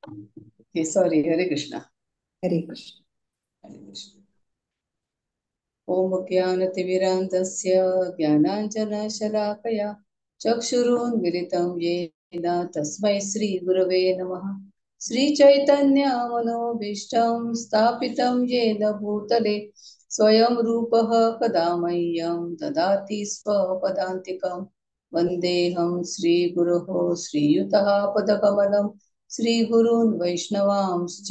Okay, sorry. Hare Krishna. Hare Krishna. Hare Krishna. ॐ ज्ञानतिमिरान्धस्य ज्ञानाञ्जनशलाकया चक्षुरुन्मीलितं येन तस्मै श्रीगुरवे नमः। श्रीचैतन्यमनोभीष्टं स्थापितं येन भूतले स्वयं रूपः कदा मह्यं ददाति स्वपदान्तिकं। वन्देऽहं श्रीगुरोः श्रीयुतः पदकमलं श्रीगुरून् वैष्णवांश्च।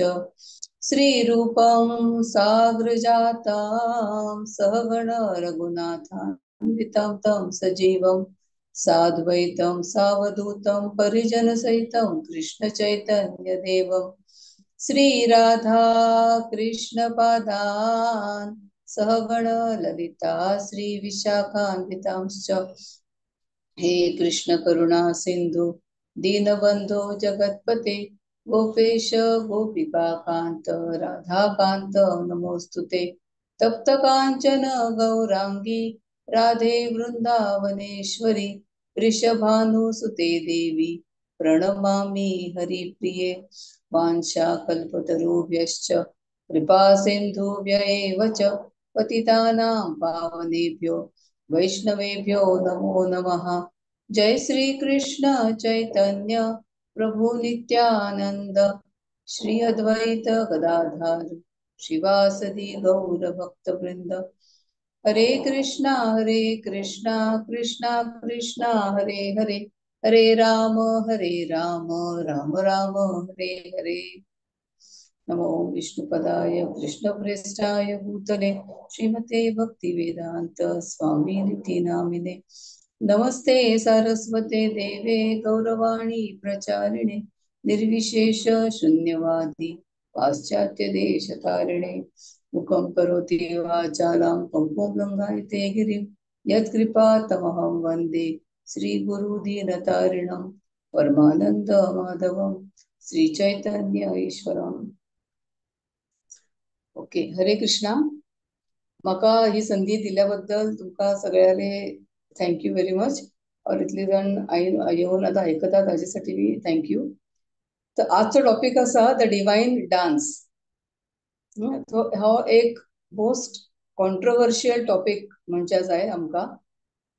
श्रीरूपं साग्रजातं सहगण रघुनाथान्वितं तं सजीवं साद्वैतं सावधूतं परिजनसहितं कृष्णचैतन्यदेवं। श्रीराधा कृष्णपादान् सहगण ललिता श्रीविशाखान्वितांश्च। हे कृष्ण करुणा सिंधु दीनबंधो जगत्पते गोपेश गोपिकाकांत राधाकांत नमोस्तुते। तप्त कांचन गौरांगी राधे वृंदावनेश्वरी वृषभानुसुते देवी प्रणमामि हरिप्रिये। वाञ्छाकल्पतरुभ्यश्च कृपा सिन्धुभ्य एव च पतितानां पावनेभ्यो वैष्णवेभ्यो नमो नमः। जय श्री कृष्ण चैतन्य प्रभु नित्यानंद श्री अद्वैत गदाधर शिवासदि गौर भक्त वृंद। हरे कृष्णा कृष्णा कृष्णा हरे हरे, हरे राम राम राम हरे हरे। नमो विष्णुपदाय कृष्णप्रेष्ठाय भूतले श्रीमते भक्तिवेदांत स्वामी नामिने। नमस्ते सारस्वते देवे गौरवाणी प्रचारिणे निर्विशेष शून्यवादी पाश्चात्य देशतारिणे। मुखं करोति वाचालं पंगुं लंघयते गिरिं यत्कृपा तमहं वंदे श्रीगुरुदीनतारिणं परमानंद माधवं श्री चैतन्य ईश्वरम। ओके, हरे कृष्णा। म्हाका ही संधी दिल्याबद्दल तुमकां सगळ्यांले thank you very much. और इतले जाण येवन आतां आयकतात ताजेसाठी बी thank you. तर आजचो टॉपीक आसा the divine dance. हो एक मोस्ट कॉन्ट्रोवर्शियल टॉपीक म्हणच्या जाय आमकां,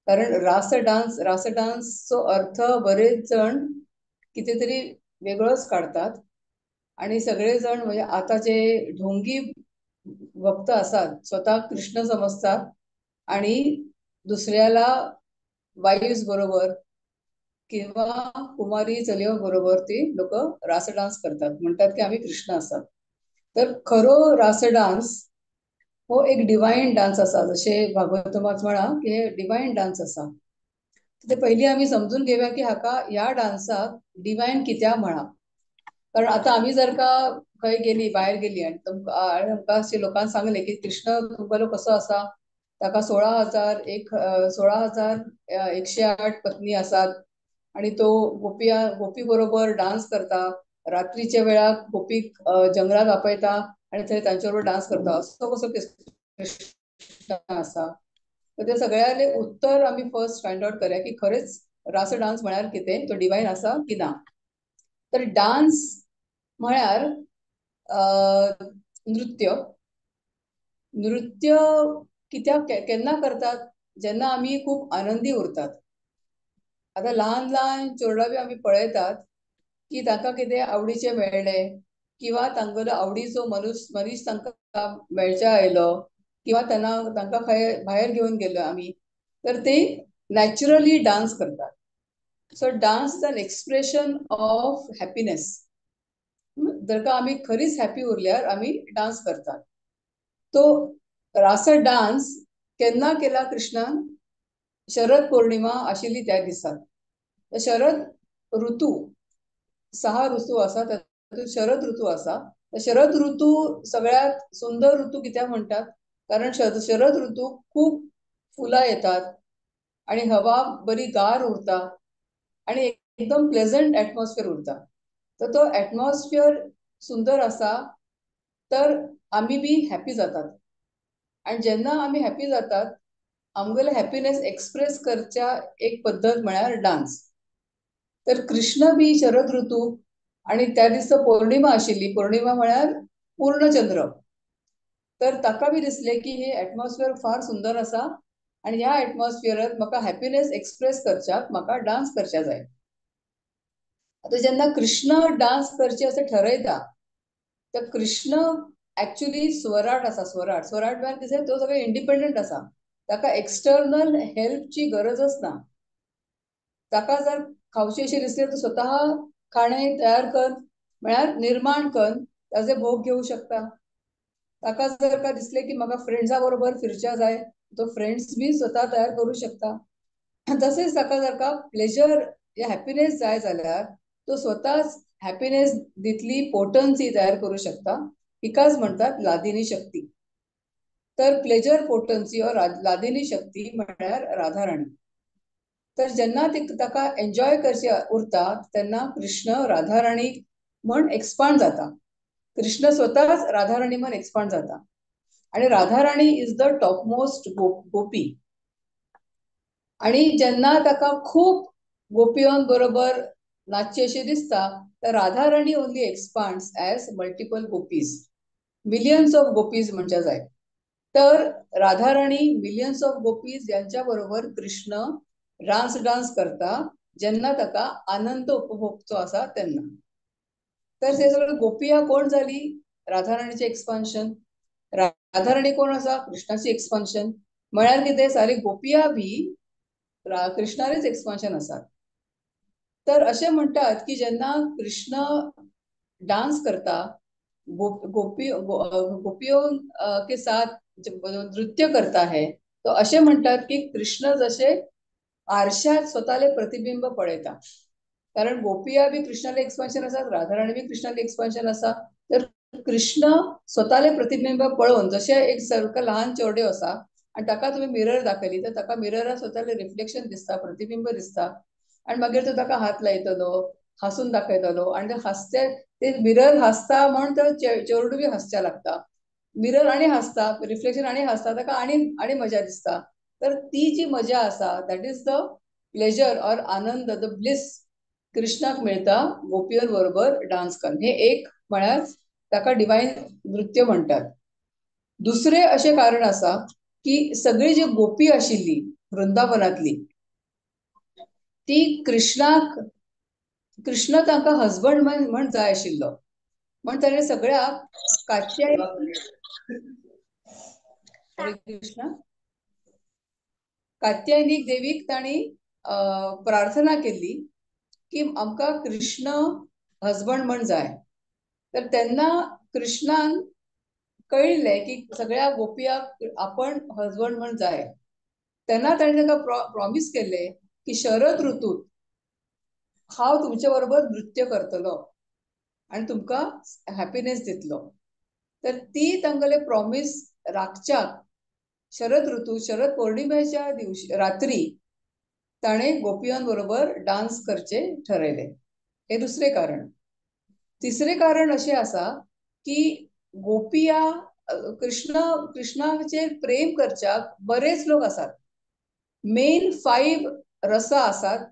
कारण रास डान्स, रास डान्सचो अर्थ बरेच जण कितें तरी वेगळोच काडतात आणि सगळे जण म्हणजे आता जे ढोंगी भक्त आसात स्वतः कृष्ण समजतात आणि दुसऱ्याला वाईफ्स बरोबर किंवा कुमारी चलयो बरोबर ती लोक रास डान्स करतात, म्हणतात की आम्ही कृष्ण आसात। तर खरो रास डान्स हो एक डिवाइन डान्स आसा, जशें भागवतमात म्हणा की हे डिवाइन डान्स आसा। ते पयलीं आमी समजून घेवया की हाका ह्या डान्साक डिवाइन कित्याक म्हणा। कारण आतां आमी जर का खंय गेली, भायर गेली आनी आमकां अशें लोकांक सांगलें की कृष्ण तुमकां कसो आसा, ताका 16,108 पत्नी आसात आणि तो गोपी बरोबर डान्स करता, रात्रीच्या वेळाक गोपीक जंगलात आपयता आणि थंय तांच्या बरोबर डान्स करता, असो कसो कृष्ण आसा। तर ते सगळ्याले उत्तर आमी फर्स्ट फायंड आउट करूया की खरेंच रास डान्स म्हळ्यार कितें, तो डिवाइन आसा की ना। तर डान्स म्हळ्यार नृत्य। नृत्य कित्याक केन्ना करतात, जेन्ना आमी खूब आनंदी उरतात। आतां ल्हान ल्हान चेडवां बी आमी पळयतात की तांकां कितें आवडीचें मेळ्ळें किंवा तांगेलो आवडीचो मनीस तांकां मेळच्या आयलो किंवा तांकां खंय भायर घेवन गेलो आमी, तर ते नॅचरली डान्स करतात। So dance is an expression of happiness. जर का आमी खरीच हॅपी उरल्यार आमी डान्स करतात। तो रास डान्स केन्ना केला कृष्णान, शरद पौर्णिमा आशिल्ली त्या दिसा। शरद ऋतू, 6 ऋतू आसा, तातूंत शरद ऋतू आसा। शरद ऋतू सगळ्यात सुंदर ऋतू कित्याक म्हणटात, कारण शरद ऋतू खूब फुलां येतात आणि हवा बरी गार उरता आणि एकदम प्लेजंट एटमॉस्फियर उरता। तर तो एटमॉस्फियर सुंदर आसा तर आमी बी हॅपी जातात आणि जेन्ना आमी हॅपी जातात आमगेले हॅपीनेस एक्सप्रेस करच्या एक पद्दत म्हळ्यार डान्स। तर कृष्ण बी शरद ऋतू आनी त्या दिसा पौर्णिमा आशिल्ली. पौर्णिमा म्हळ्यार पूर्णचंद्र. तर ताका बी दिसलें की हे एटमॉस्फियर फार सुंदर आसा आनी ह्या एटमॉस्फियरांत म्हाका हॅपीनेस एक्सप्रेस करच्याक म्हाका डांस करच्या जाय. आतां जेन्ना कृष्ण डांस करचे अशें ठरयता तर कृष्ण एक्चुअली स्वराट आसा. स्वराट स्वराट म्हळ्यार कितें, तो सगळो इंडिपेंडंट आसा, ताका एक्सटर्नल हेल्पची गरजच ना. ताका जर खावची अशी दिसली तर स्वतः खाणे तयार कर म्हळ्यार निर्माण कर ताजे भोग घेवं शकता. ताका जर का दिसले की म्हाका फ्रेंड्सा बरोबर फिरच्या जाय तो फ्रेंड्स बी स्वतः तयार करूं शकता. तसेच ताका जर का प्लेजर या हॅपीनेस जाय जाल्यार तो स्वतःच हॅपीनेस दितली पोटन्सी तयार करूं शकता. हिकाच म्हणतात लादिनी शक्ती. तर प्लेजर पोटन्सी और लादिनी शक्ती म्हळ्यार राधाराणी. तर जेन्ना ती ताका एन्जॉय करचे उरता तेन्ना कृष्ण राधाराणी म्हण एक्सपांड जाता. कृष्ण स्वतःच राधाराणी म्हण एक्सपांड जाता आनी Radharani is the topmost gopi. आनी जेन्ना ताका खूब गोपियों बरोबर नाचचे अशें दिसता तर Radharani only expands as multiple gopis, millions of gopis म्हणच्या जाय. तर राधाराणी मिलियन्स ऑफ गोपीज यांच्या बरोबर कृष्ण डांस डांस करता जेन्ना ताका आनंद उपभोगचो आसा तेन्ना. तर हे सगळे गोपिया कोण जाली, राधाराणीचे एक्सपान्शन. राधाराणी कोण आसा, कृष्णाची एक्सपान्शन. म्हळ्यार कितें, सारी गोपिया बी कृष्णालेच एक्सपान्शन आसात. तर अशें म्हणटात की जेन्ना कृष्ण डांस करता गोपी गोपियों के साथ नृत्य करता है तो अशें म्हणटात की कृष्ण जशे आरशात स्वताले प्रतिबिंब पळयता. कारण गोपिया बी कृष्णाले एक्सपान्शन आसात, राधाराणी बी कृष्णाले एक्सपान्शन आसा. तर कृष्ण स्वताले प्रतिबिंब पळोवन जशें एक सारको ल्हान चेडो आसा आनी ताका तुमी मिरर दाखयली तर ताका मिररार स्वताले रिफ्लेक्शन दिसता, प्रतिबिंब दिसता आनी मागीर तो ताका हात लायतलो, हांसून दाखयतलो आनी ते हांसते ते मिरर हांसता म्हण तो चेडूं बी हांसच्या लागता. मिरर आनी हांसता, रिफ्लेक्शन आनी हांसता, ताका आनी आनी मजा दिसता. तर ती जी मजा आसा that is the pleasure or Anand, the bliss कृष्णाक मेळटा गोपियों बरोबर डांस करून. हे एक म्हळ्यार ताका डिवायन नृत्य म्हणटात. दुसरें अशें कारण आसा की सगळी जी गोपी आशिल्ली वृंदावनांतली ती कृष्णाक, कृष्ण तांकां हजबंड म्हण जाय आशिल्लो म्हण ताणें सगळ्याक कात्यायनी कृष्ण कात्यायनी देवीक तांणी प्रार्थना केल्ली की आमकां कृष्ण हजबंड म्हण जाय. तर तेन्ना कृष्णान कळिल्लें की सगळ्या गोपियाक आपण हजबंड म्हण जाय. तेन्ना ताणें ताका प्रॉमीस केल्लें की शरद ऋतूत हांव तुमचे बरोबर नृत्य करतलो आनी तुमकां हॅपीनेस दितलो. तर ती तांगेले प्रॉमीस राखच्याक शरद ऋतू शरद पौर्णिमेच्या दिवशी रात्री ताणें गोपियां बरोबर डांस करचे ठरयलें. हें दुसरें कारण. तिसरें कारण अशें आसा की गोपिया कृष्ण कृष्णाचेर प्रेम करच्याक बरेच लोक आसात. मेन 5 रसा आसात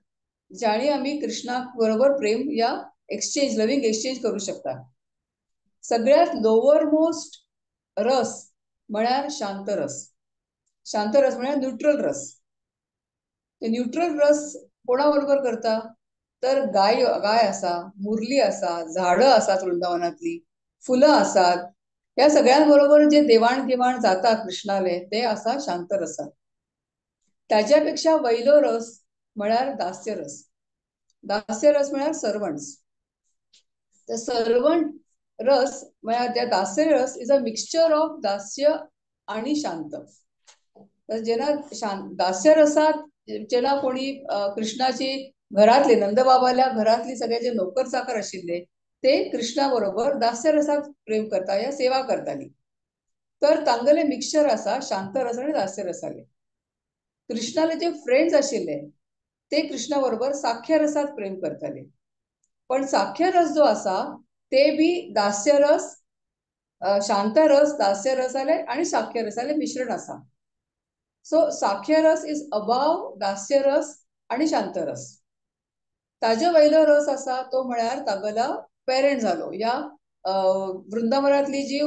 जाणी आमी कृष्णाक बरोबर प्रेम या एक्सचेंज लव्हिंग एक्सचेंज करूं शकता. सगळ्यात लोवर मोस्ट रस म्हळ्यार शांत रस. शांत रस म्हळ्यार न्यूट्रल रस. ते न्यूट्रल रस कोणा बरोबर करता तर गाय गाय आसा, मुरली आसा, झाडां आसात वृंदावनांतली, फुलां आसात, ह्या सगळ्यांबरोबर जे देवाण घेवाण जाता कृष्णाले ते आसा शांत रसात. ताज्या पेक्षा वयलो रस म्हळ्यार दास्य रस. दास्य रस म्हळ्यार सर्वंट्स. तर सर्वंट रस म्हळ्यार त्या दास्य रस is a mixture of दास्य आणि शांत. तर जेन्ना दास्य रसात जेन्ना कोणी कृष्णाची घरातले नंदबाबाल्या घरातली सगळे जे नोकर चाकर आशिल्ले ते कृष्णा बरोबर दास्य रसात प्रेम करता या सेवा करताली. तर तांगेले मिक्सचर आसा शांत रस आनी दास्य रसाले. कृष्णाले जे फ्रेंड्स आशिल्ले ते कृष्णा बरोबर साख्य रसात प्रेम करताले. पण साख्य रस जो आसा ते बी दास्य रस, शांत रस, दास्य रसाले आणि साख्य रसाले मिश्रण आसा. सो साख्य रस is above दास्य रस आणि शांत रस. ताजे वयलो रस आसा तो म्हळ्यार तागेलो पेरंट जालो या वृंदावनांतली जी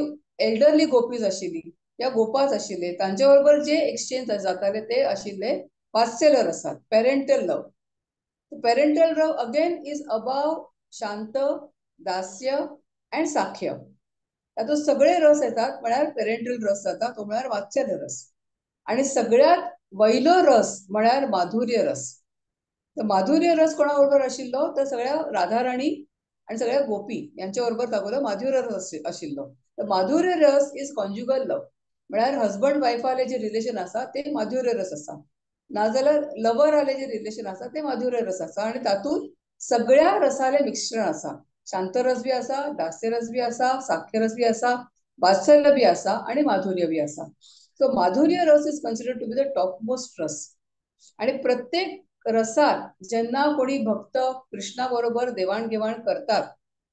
एल्डरली गोपीज आशिल्ली या गोपास आशिल्ले तांचे बरोबर जे एक्सचेंज जाताले ते आशिल्ले वात्सल्य रसात, parental love. Parental love again is above Shanta, Dasya and साख्य. तातूंत सगळे रस येतात म्हळ्यार पेरेंटल रस जाता तो म्हळ्यार वात्सल्य रस. आनी सगळ्यात वयलो रस म्हळ्यार माधुर्य रस. तर माधुर्य रस कोणा बरोबर आशिल्लो तर सगळ्या राधाराणी आनी सगळ्या गोपी यांच्या बरोबर तागेलो माधुर्य रस आशिल्लो. तर माधुर्य रस is conjugal लव, म्हळ्यार हजबंड वायफाले जे रिलेशन आसा ते माधुर्य रस आसा, नाजाल्यार लवराले जे रिलेशन आसा ते माधुर्य रस आसा. आनी तातूंत सगळ्या रसाले मिश्रण आसा, शांतरस बी आसा, दास्यरस बी आसा, साख्यरस बी आसा, वात्सल्य बी आसा आनी माधुर्य बी आसा. सो माधुर्य रस is considered to be the top most रस. आणि प्रत्येक रसात जेन्ना कोणी भक्त कृष्णा बरोबर देवाणघेवाण करतात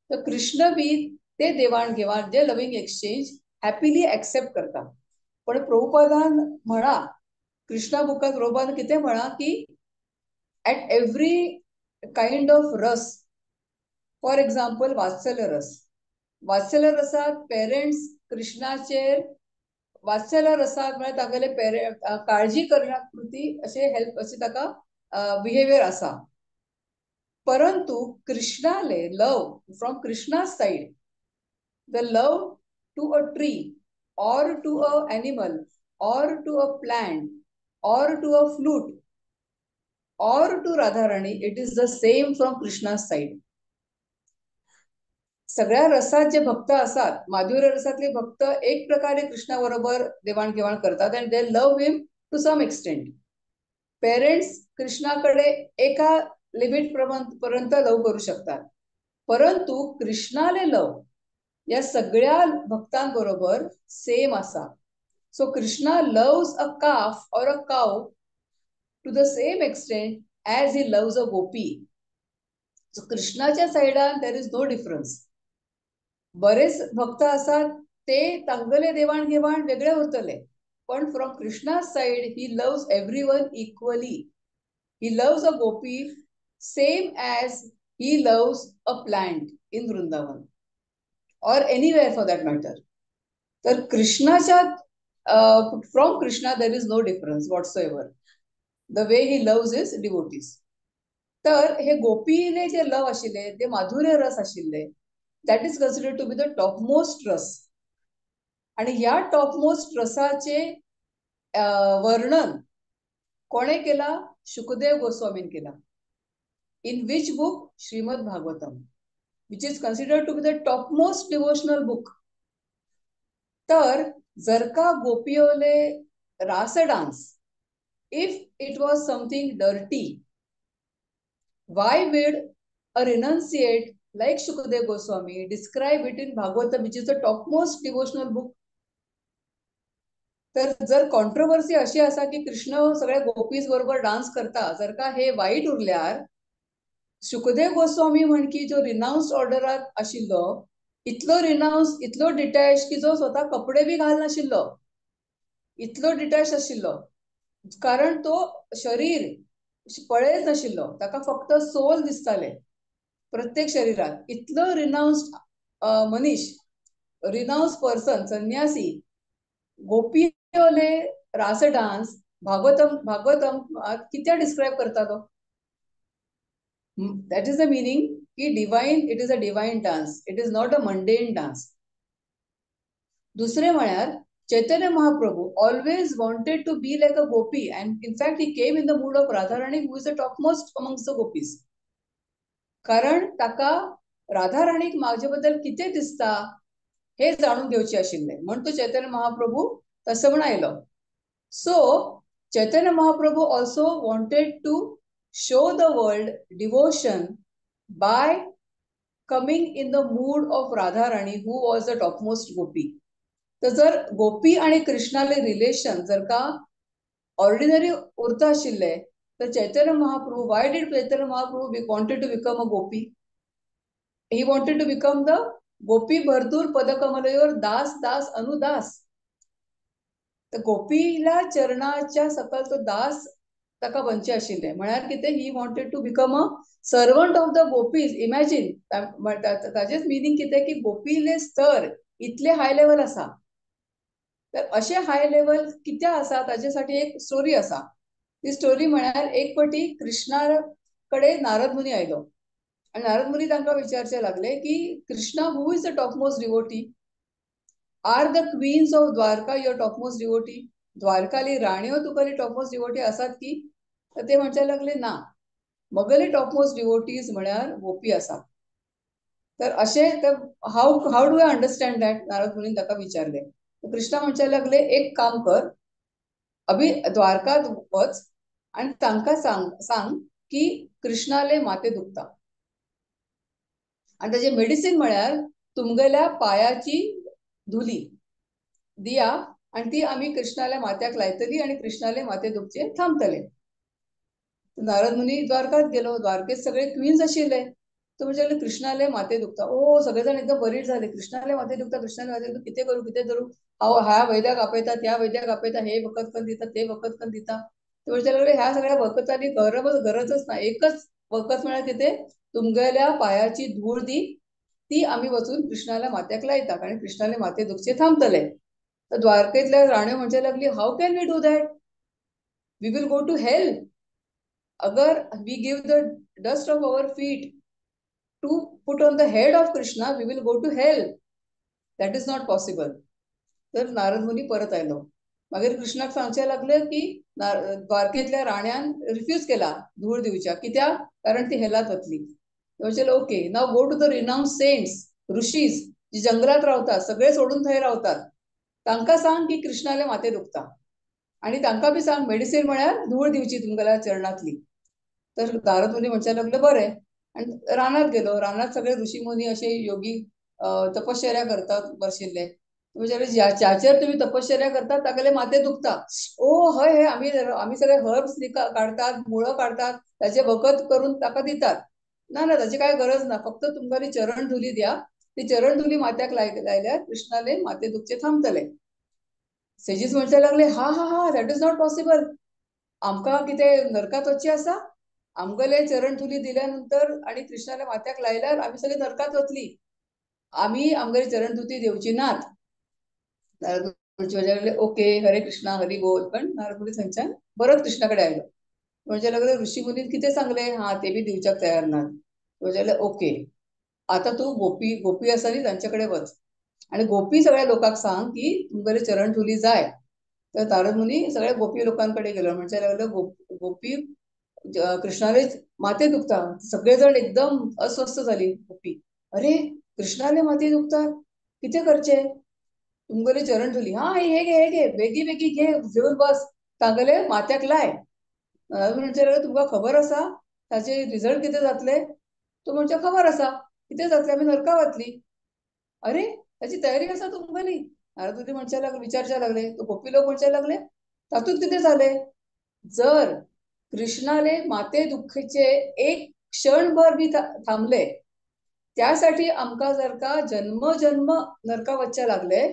तर कृष्ण बी ते देवाणघेवाण जे लव्हिंग एक्सचेंज हॅपीली एक्सेप्ट करतात. पण प्रभुपादान म्हणा कृष्णा बुकात प्रभुपादान कितें म्हणा की at every kind of रस, फॉर एक्झाम्पल वात्सल्य रस, वात्सल्य रसात पेरेंट्स कृष्णाचेर वात्सल्य रसात म्हळ्यार तागेले पेरे काळजी करण्या कृती अशें हेल्प अशें ताका बिहेवियर आसा. परंतु कृष्णाले love from Krishna side, the love to a tree or to a animal or to a plant or to a flute or to Radharani, it is the same from Krishna side. सगळ्या रसात जे भक्त आसात, माधुर्य रसातले भक्त एक प्रकारे कृष्णा बरोबर देवाणघेवाण करतात and they love him to some extent. Parents कृष्णाकडे एका लिमिट पर्यंत लव करू शकतात, परंतु कृष्णाले लव या सगळ्या भक्तांबरोबर सेम आसा. So Krishna loves a calf or a cow to the same extent as he loves a gopi. So कृष्णाच्या सायडान there is no difference. बरेच भक्त आसात ते तांगेले देवाणघेवाण वेगळे उरतले, पण from Krishna side he loves every one equally. He loves a gopi same as he loves a plant in Vrindavan or anywhere for that matter. तर कृष्णाच्या from Krishna there is no difference whatsoever, the way he loves his devotees. तर हे गोपीले जे love आशिल्ले ते माधुर्य रस आशिल्ले, that is considered to be the top most रस. आणि ह्या टॉप मोस्ट रसाचे वर्णन कोणे केला? शुकदेव गोस्वामीन केला. In which book? Shrimad Bhagavatam, which is considered to be the top most devotional book. तर जर का गोपियोले रास dance, if it was something dirty, why would a renunciate like Shukadev Goswami describe it in Bhagavatam, which is the topmost devotional book? तर जर controversy अशी आसा की कृष्ण सगळ्या गोपीज बरोबर डान्स करता, जर का हे वाईट उरल्यार शुकदेव गोस्वामी म्हणकी जो रिनाउन्स ऑर्डरात आशिल्लो, इतलो रिनाउन्स, इतलो डिटॅच की जो स्वतः कपडे बी घालनाशिल्लो, इतलो डिटॅच आशिल्लो, कारण तो शरीर पळयच नाशिल्लो, ताका फक्त सोल दिसताले प्रत्येक शरीरात. इतलो रिनाउन्स मनीस, रिनाउन्स पर्सन, संन्यासी, गोपियोले रास डान्स भागवतम भागवतम कित्याक डिस्क्रायब करता तो? That is the meaning की divine, it is a divine dance, it is not a mundane dance. दुसरे म्हळ्यार Chaitanya Mahaprabhu always wanted to be like a gopi, and in fact he came in the mood of Radharani, who is the topmost amongst the gopis. कारण ताका राधाराणीक माझे बद्दल कितें दिसता हे जाणून घेवचे आशिल्लें, म्हण तो चैतन्य महाप्रभू तसो म्हण आयलो. So Chaitanya Mahaprabhu also wanted to show the world devotion by coming in the mood of Radharani, who was the topmost gopi. तर जर गोपी आणि कृष्णाले रिलेशन जर का ऑर्डिनरी उरता आशिल्ले तर Chaitanya Mahaprabhu, why did Chaitanya Mahaprabhu be wanted to become a gopi? He wanted to become the gopi भरतूर पदकमलयोर दास दास अनुदास. तर गोपीला चरणाच्या सकल तो दास ताका बनचें आशिल्लें. म्हळ्यार कितें, he wanted to become a servant of the gopis. Imagine, ताजेच मिनींग कितें की गोपीले स्तर इतले हाय लेवल आसा. तर अशें हाय लेवल कित्याक आसा ताजे साठी एक स्टोरी आसा. ती स्टोरी म्हळ्यार एक पटी कृष्णा कडेन नारद मुनी आयलो आनी नारद मुनी तांकां विचारचे लागले की Krishna, who is the topmost devotee? Are the queens of Dwarka your topmost devotee? द्वारकाली राण्यो तुकाली टॉपमोस्ट डिवोटी आसात की? तर ते म्हणचे लागले ना, मगले टॉपमोस्ट डिवोटीज म्हळ्यार गोपी आसात. तर अशें तर how do I understand that? Narad मुनीन ताका विचारले. कृष्णा म्हणचे लागले एक काम कर, अभि द्वारकात वच आणि तांकां सांग सांग की कृष्णाले माते दुखता आणि ताजे मेडिसिन म्हळ्यार तुमगेल्या पायाची धुली दिया आणि ती आमी कृष्णाल्या माथ्याक लायतली आणि कृष्णाले माथे दुखचे थांबतले. नारद मुनी द्वारकात गेलो. द्वारकेत सगळे क्वीन्स आशिल्ले. तो म्हणजे कृष्णाले माथे दुखता. ओ, सगळे जण एकदम वरीड झाले. कृष्णाले माथे दुखता, कृष्णाले माथे दुखता, कितें करू कितें धरू? हांव ह्या वैद्याक आपयता, त्या वैद्याक आपयता, हे वखद करून दिता, ते वखद करून दिता. ते म्हणजे लागले ह्या सगळ्या वखदांनी गरजच ना. एकच वखद म्हळ्यार कितें, तुमगेल्या पायाची धूळ दी, ती आमी वचून कृष्णाल्या माथ्याक लायता आणि कृष्णाले माथे दुखचे थांबतले. तर द्वारकेतल्या राण्यो म्हणचे लागली, how can we do that? We will go to hell अगर we give the dust of our feet to put on the head of Krishna, we will go to hell. That is not possible. तर नारद मुनी परत आयलो. मागीर कृष्णाक सांगचे लागले की द्वारकेतल्या राण्यान रिफ्यूज केला धूळ दिवच्या. कित्याक? कारण ती हेलात वतली. म्हणचे okay, now go to the renowned saints, rishis जी जंगलात रावतात, सगळे सोडून थंय रावतात, तांकां सांग की कृष्णाले माथे दुखता आणि तांकां बी सांग मेडिसिन म्हळ्यार धूळ दिवची तुमगेल्या चरणांतली. तर नारद मुनी म्हणचे लागले बरें. आणि रानात गेलो. रानात सगळे ऋषी मुनी असे योगी तपश्चर्या करतात बशिल्ले. म्हणजे ज्याचेर तुम्ही तपश्चर्या करतात तागेले माथे दुखता. ओ हय हय, आमी आमी सगळे हर्ब्स काडतात, मुळं काडतात, ताजे वखद करून ताका दितात. ना ना, ताची काय गरज ना, फक्त तुमगेली चरण धुली द्या. ती चरण धुली माथ्याक लायल्यार कृष्णाले माथे दुखचे थांबतले. सेजीस म्हणचे लागले हा हा हा, that is not possible. आमकां कितें नरकात वचचें आसा? आमगेले चरण धुली दिल्या नंतर आणि कृष्णाल्या माथ्याक लायल्यार आमी सगळी नरकात वतली. आमी आमगेली चरण धुती दिवची नात. नारद म्हणचे लागले ओके, हरे कृष्णा हरी बोल. पण नारद मुनी थंयच्यान परत कृष्णा कडेन आयलो. म्हणचे लागले ऋषी मुनीन कितें सांगले? हा, ते बी दिवच्याक तयार नात. म्हणचे लागले ओके, आता तू गोपी गोपी आसा न्ही तांचे कडेन वच आणि गोपी सगळ्या लोकांक सांग की तुमगेली चरण धुली जाय. तर नारद मुनी सगळ्या गोपी लोकांकडे गेलो. म्हणचे लागले गोपी, कृष्णाले माथे दुखता. सगळेजण एकदम अस्वस्थ झाली गोपी. अरे कृष्णाले माथे दुखतात, कितें करचे? तुमगेली चरण धुली, हा हे घे हे घे, बेगी बेगी घे, घेवन बस, तागेले माथ्याक लाय. नारद म्हणचे लागले तुमकां खबर आसा ताचे रिजल्ट कितें जातले? तो म्हणचे खबर आसा कितें जातलें, आमी नरका वतली. अरे ताची तयारी आसा तुमगेली? नारद मुनी म्हणचे लागले, विचारचे लागले. तो गोपी लोक म्हणचे लागले तातूंत कितें जालें? जर कृष्णाले माते दुखचे एक क्षणभर बी थांबले त्यासाठी आमकां जर का जन्म जन्म नरका वचचे लागले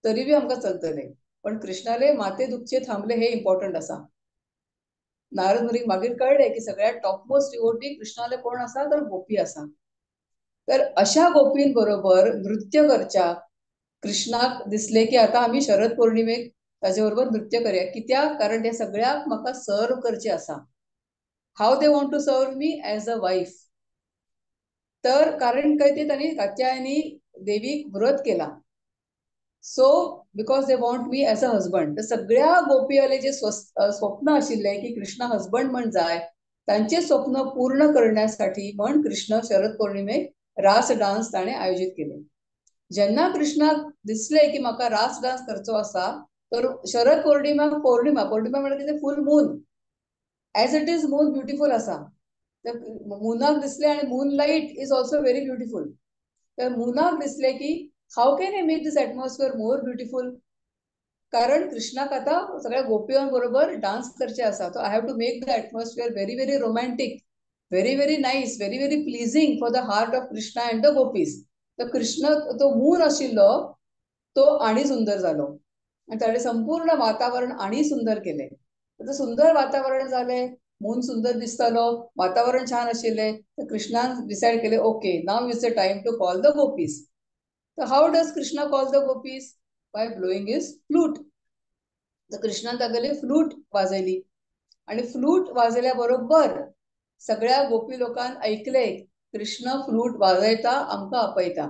तरी बी आमकां चलतले, पण कृष्णाले माते दुखचे थांबले हे इम्पॉर्टंट आसा. नारद मुनीक मागीर कळ्ळें की सगळ्यात टॉपमोस्ट डिवोटी कृष्णाले कोण आसा तर गोपी आसा. तर अशा गोपींबरोबर नृत्य करच्या कृष्णाक दिसले की आता आमी शरद पौर्णिमेक ताजे बरोबर नृत्य करया. कित्याक? कारण ते सगळ्याक म्हाका सर्व करचे आसा. How they want to serve me as a wife. तर कारण काय ते तांणी कात्यायनी देवीक व्रत केला. So because they want me as a husband. तर सगळ्या गोपियाले जे स्वप्न आशिल्ले की कृष्ण हजबंड म्हण जाय, तांचे स्वप्न पूर्ण करण्यासाठी म्हण कृष्ण शरद पौर्णिमेक रास डान्स ताणें आयोजीत केले. जेन्ना कृष्णाक दिसले की म्हाका रास डान्स करचो आसा, तर शरद पौर्णिमा पौर्णिमा पौर्णिमा म्हळ्यार कितें? Full moon. As it is moon beautiful आसा. तर मुनाक दिसले आणि moon light is also very beautiful. तर मुनाक दिसले की how can I make this atmosphere more beautiful? कारण कृष्णाक आतां सगळ्या गोपीयां बरोबर डान्स करचे आसा. So I have to make the atmosphere very very romantic, very very nice, very very pleasing for the heart of Krishna and the gopis. तर कृष्ण तो मून आशिल्लो तो आणि सुंदर जालो आणि ताणें संपूर्ण वातावरण आणि सुंदर केलें. आतां सुंदर वातावरण जालें, मून सुंदर दिसतालो, वातावरण छान आशिल्लें. तर कृष्णान डिसायड केलें, okay, now is the time to call the gopis. तर how does Krishna call the gopis? By blowing his flute. तर कृष्णान तागेली फ्लूट वाजयली आणि फ्लूट वाजयल्या बरोबर सगळ्या गोपी लोकांक ऐकले, कृष्ण फ्लूट वाजयता, आमकां आपयता.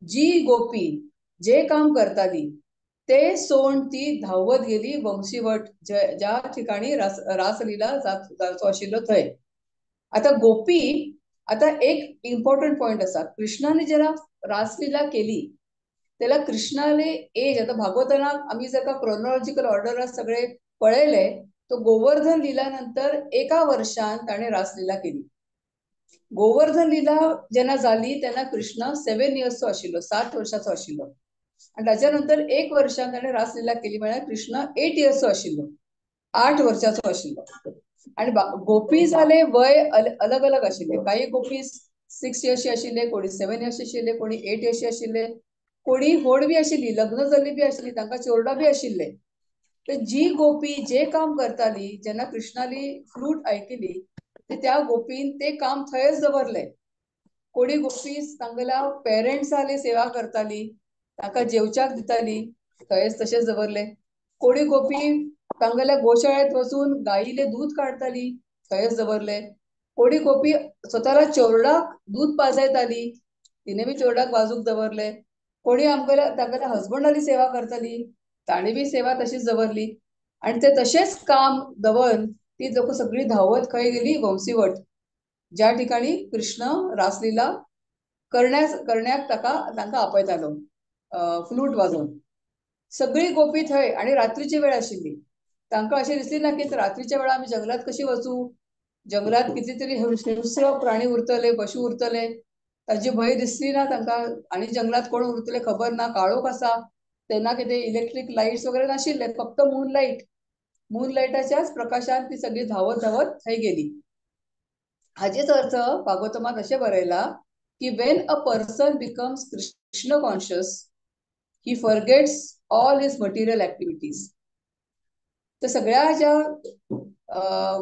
जी गोपी जे काम करताली ते सोड ती धांवत गेली वंशीवट, ज्या ठिकाणी रासलीला जाचो आशिल्लो थंय. आता गोपी, आता एक इम्पॉर्टंट पॉइंट आसा, कृष्णाने जेन्ना रासलीला केली त्याला कृष्णाले एज, आता भागवताना आम्ही जर का क्रोनॉलॉजिकल ऑर्डर सगळे पळयले तो गोवर्धन लीला नंतर एका वर्षान ताणें रासलीला केली. गोवर्धन लीला जेन्ना जाली तेन्ना कृष्ण 7 इयर्सचो आशिल्लो, 7 वर्षाचो आशिल्लो. आनी ताच्या नंतर 1 वर्षान ताणें रासलीला केली, म्हळ्यार कृष्ण 8 इयर्सचो आशिल्लो, 8 वर्षाचो आशिल्लो. आनी गोपी जाले वय अलग अलग आशिल्ले. काही गोपी 6 इयर्सचे आशिल्ले, कोणी 7 इयर्सचे आशिल्ले, कोणी 8 इयर्सचे आशिल्ले, कोणी व्हड बी आशिल्ली, लग्न जाल्ली बी आशिल्ली, तांकां चोरडां बी आशिल्ले. तर जी गोपी जे काम करताली, जेन्ना कृष्णाली फ्लूट आयकली ते त्या गोपीन ते काम थंयच दवरले. कोणी गोपी तांगेल्या पेरंट्साली सेवा करताली, तांकां जेवच्याक दिताली, थंयच तशेंच दवरले. कोणी गोपी तांगेल्या गोशाळेंत वचून गायीले दूद काडटाली, थंयच दवरले. कोणी गोपी स्वताला चोरडाक दूद पाजयताली, तिने बी चोरडाक बाजूक दवरले. कोणी आमगेल्या तांगेल्या हजबंडाली सेवा करताली, ताणी बी सेवा तशीच दवरली. आनी ते तशेंच काम दवरून ती लोक सगळी धांवत खंय गेली, वंशीवट, ज्या ठिकाणी कृष्ण रासलीला करण्याक ताका तांकां आपयतालो फ्लूट वाजोवन. सगळी गोपी थंय, आनी रात्रीची वेळ आशिल्ली. तांकां अशें दिसली ना की रात्रीच्या वेळार आमी जंगलात कशी वचूं, जंगलात कितीतरी हिंस्र प्राणी उरतले, पशु उरतले, ताची भंय दिसली ना तांकां. आनी जंगलात कोण उरतले खबर ना, काळोख आसा. तेन्ना कितें इलेक्ट्रीक लायट्स वगैरे नाशिल्ले, फक्त मून लायट. मून लायटाच्याच प्रकाशान ती सगळी धांवत धांवत थंय गेली. हाजेच अर्थ भागवतमात अशें बरयला की when a person becomes Krishna conscious he forgets all his material activities. तर सगळ्या ज्या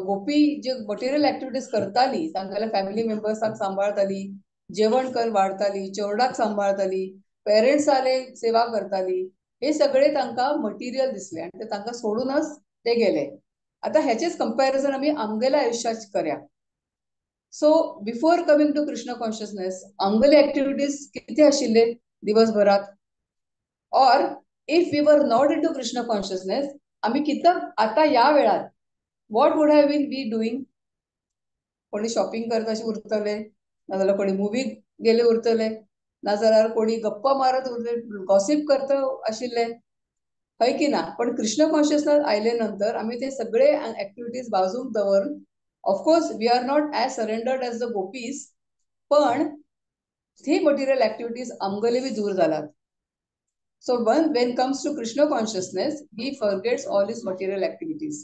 गोपी जे मटेरियल ऍक्टिव्हिटीज करताली, तांगेल्या फॅमिली मेंबर्साक सांबाळताली, जेवण कर वाडताली, चेरडाक सांबाळताली, पेरंट्साले सेवा करताली, हे सगळे तांकां मटेरियल दिसले आनी ते तांकां सोडूनच ते गेले. आता ह्याचेच कंपॅरिझन आमी आमगेल्या आयुष्यात करया. So before coming to Krishna consciousness आमगेले ऍक्टिव्हिटीज कितें आशिल्ले दिवसभरात, or if we were not into Krishna consciousness आमी कित्याक आता ह्या वेळार what would have been we doing? कोणी शॉपिंग करत अशें उरतले, नाजाल्यार कोणी मुवीक गेले उरतले, नाजाल्यार कोणी गप्पा मारत उरतले, गॉसीप करता आशिल्ले, हय की ना? पण कृष्ण कॉन्शियसनेस आयले नंतर आमी ते सगळे ऍक्टिव्हिटीज बाजूक दवरून, of course we are not as surrendered as the gopis, पण ती मटेरियल ऍक्टिव्हिटीज आमगेले बी दूर जालात. So when comes to Krishna consciousness he forgets all his material activities.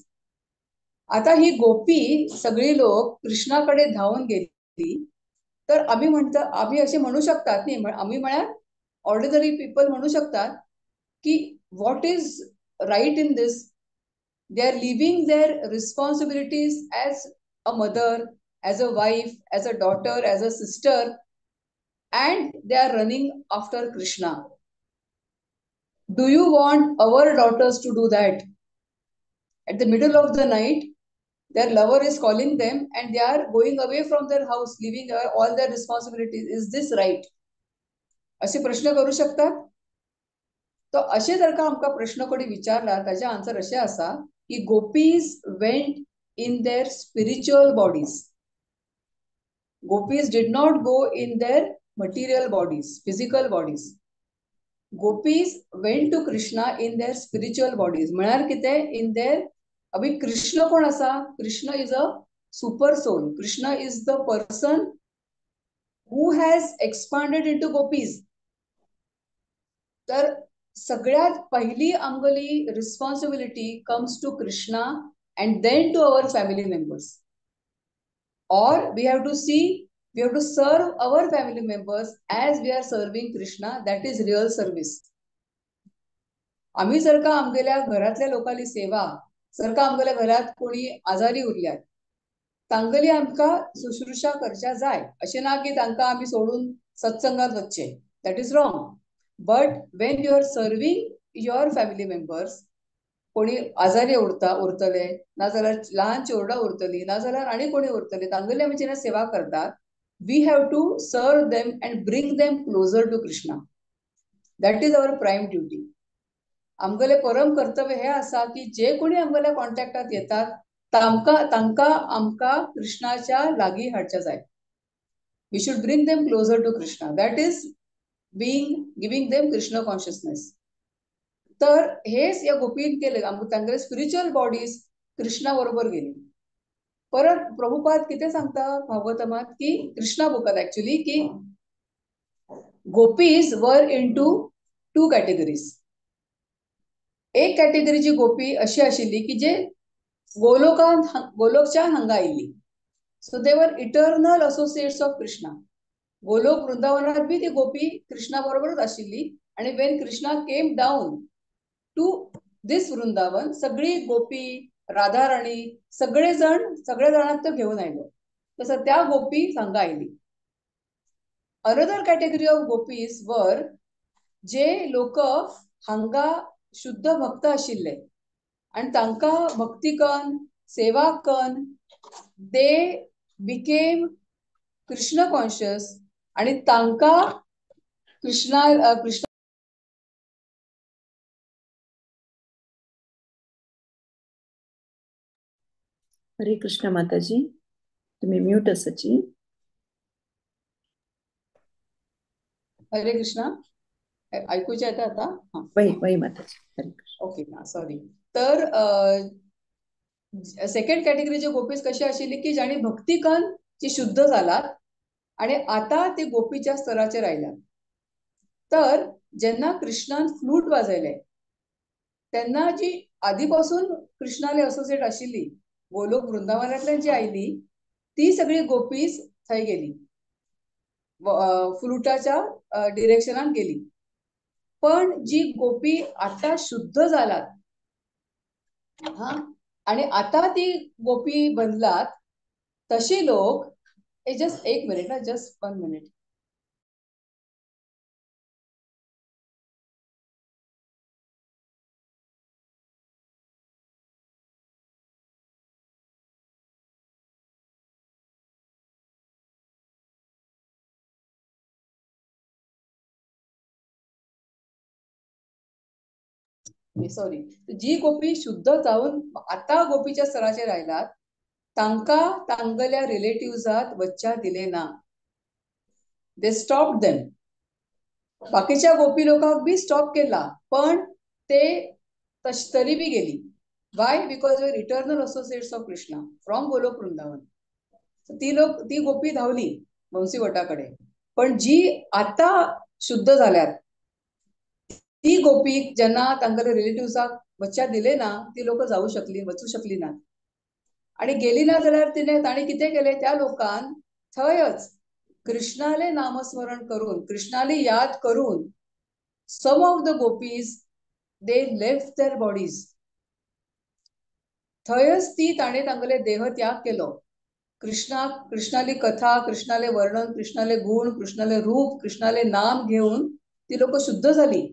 आता ही गोपी सगळी लोक कृष्णाकडे धावून गेली, तर आम्ही म्हणतो, आम्ही असे म्हणू शकतात न्ही, आम्ही म्हळ्यार ऑर्डिनरी पीपल म्हणू शकतात की what is right in this? They are leaving their responsibilities as a mother, as a wife, as a daughter, as a sister, and they are running after Krishna. Do you want our daughters to do that? At the middle of the night, their lover is calling them and they are going away from their house, leaving all their responsibilities. Is this right? असे प्रश्न करू शकतात? तो असे जर का आमकां प्रश्न कोणी विचारला ताजे आन्सर अशें आसा की gopis went in their spiritual bodies. Gopis did not go in their material bodies, physical bodies. Gopis went to Krishna in their spiritual bodies. म्हळ्यार कितें? इन there, अभी कृष्ण कोण आसा? Krishna is a super soul. Krishna is the person who has expanded into gopis. तर सगळ्यात पहिली आमगेली responsibility comes to Krishna and then to our family members. Or we have to see, we have to serve our family members as we are serving Krishna. That is real service. आम्ही जर का आमगेल्या घरातल्या लोकांली सेवा जर का आमगेल्या घरात कोणी आजारी उरल्यात तांगेली आमकां शुश्रूषा करच्या जाय. अशें ना की तांकां आमी सोडून सत्संगात वचचें, that is wrong. But when you are serving your family members, कोणी आजारी उरतले नाजाल्यार ल्हान चेरडां उरतली नाजाल्यार आनी कोणी उरतले, तांगेली आमी जेन्ना सेवा करतात we have to serve them and bring them closer to Krishna. That is our prime duty. आमगेलें परम कर्तव्य हें आसा की जे कोणी आमगेल्या कॉन्टॅक्टात येतात तांकां आमकां कृष्णाच्या लागीं हाडच्या जाय. We should bring them closer to Krishna. That is giving them Krishna consciousness. तर हेच या गोपीन केले, तांगेले स्पिरिच्युअल बॉडीज कृष्णा बरोबर गेली. परत प्रभुपाद कितें सांगता भागवतमात की कृष्णा बुकात ऍक्च्युली की gopis were into two categories. एक कॅटेगरीची गोपी अशी आशिल्ली की जे गोलोकच्यान हांगा आयिल्ली. So they were eternal associates of Krishna. Golok वृंदावनात बी ती गोपी कृष्णा बरोबरच आशिल्ली आणि when Krishna came down to this Vrindavan सगळी गोपी राधा राणी सगळे जण सगळ्या जाणांक तो घेऊन आयलो. तसं त्या गोपी हांगा आयली. Another category of gopis were जे लोक हांगा शुद्ध भक्त आशिल्ले आणि तांकां भक्ती कन सेवा कन they became Krishna conscious आणि तांकां कृष्णा कृष्ण हरे कृष्ण माताजी, तुम्ही म्यूट असाची. हरे कृष्णा, ऐकूच्या येतं आता? वही माताजी. हरे कृष्ण. Okay, sorry. तर सेकंड कॅटेगरीचे गोपीज कशी आशिल्ली की ज्यांनी भक्ती कन जी शुद्ध जालात आणि आता ते गोपीच्या स्तराचेर आयल्यात. तर जेन्ना कृष्णान फ्लूट वाजयले तेन्ना जी आदीपासून कृष्णाले असोसिएट आशिल्ली गोलोक वृंदावनांतल्यान जी आयली ती सगळी गोपीज थंय गेली, फ्लुटाच्या डिरेक्शनान गेली. पण जी गोपी आता शुद्ध जालात हा आणि आता ती गोपी बनलात तशी लोक, जस्ट एक मिनिट हा, जस्ट 1 मिनिट. सॉरी. जी गोपी शुद्ध जावन आता गोपीच्या स्तराचेर आयलात तांकां तांगेल्या रिलेटिव्जात वच्च्या दिले ना. They stop them. बाकीच्या गोपी लोकांक बी स्टॉप केला पण ते तरी बी गेली. Why? Because were eternal associates of Krishna from Golok Vrindavan. ती लोक ती गोपी धावली वंशीवटाकडे. पण जी आता शुद्ध जाल्यात ती गोपी ज्यांना तांगेल्या रिलेटिव्जाक वच्च्या दिले ना ती लोक जाऊ शकली, वचू शकली ना. आणि गेली ना जाल्यार तिने ताणी कितें केलें, त्या लोकान थंयच कृष्णाले नामस्मरण करून कृष्णाली याद करून some of the gopis they left their bodies. थंयच ती ताणें तांगेले देह त्याग केलो. कृष्णा कृष्णाली कथा, कृष्णाले वर्णन, कृष्णाले गुण, कृष्णाले रूप, कृष्णाले नाम घेऊन ती लोक शुद्ध झाली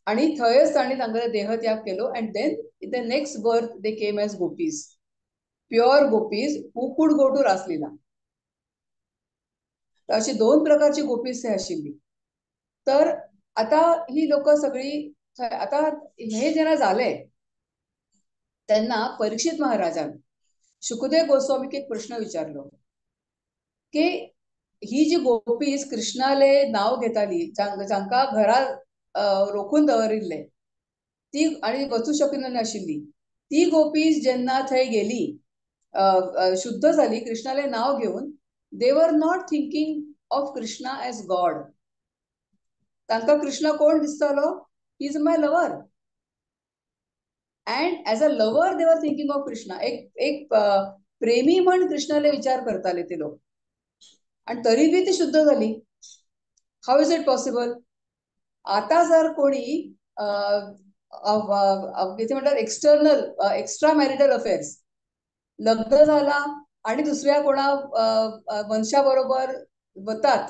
आणि थंयच ताणी तांगेले देह त्याग केलो. And then in the next birth they came as gopis, pure gopis who could go to Raslila. तर अशी दोन प्रकारची गोपीज हे आशिल्ली. तर आता ही लोक सगळी आता हे जेन्ना जालें तेन्ना परीक्षित महाराजान शुकदेव गोस्वामीक एक प्रश्न विचारलो की ही जी गोपीज कृष्णाले नाव घेताली जांकां घरा रोखून दवरिल्ले ती आणि वचू शकनाशिल्ली ती गोपीज जेन्ना थंय गेली शुद्ध झाली कृष्णाले नाव घेऊन, they were not thinking of Krishna as God. तांकां कृष्ण कोण दिसतालो? He is my lover. And as a lover they were thinking of Krishna. एक एक प्रेमी म्हण कृष्णाले विचार करताले ते लोक आणि तरी बी ती शुद्ध झाली. How is it possible? आता जर कोणी कितें म्हणटात एक्सटर्नल एक्स्ट्रा मॅरिटल अफेअर्स, लग्न झाला आणि दुसऱ्या कोणा मनशा बरोबर वतात,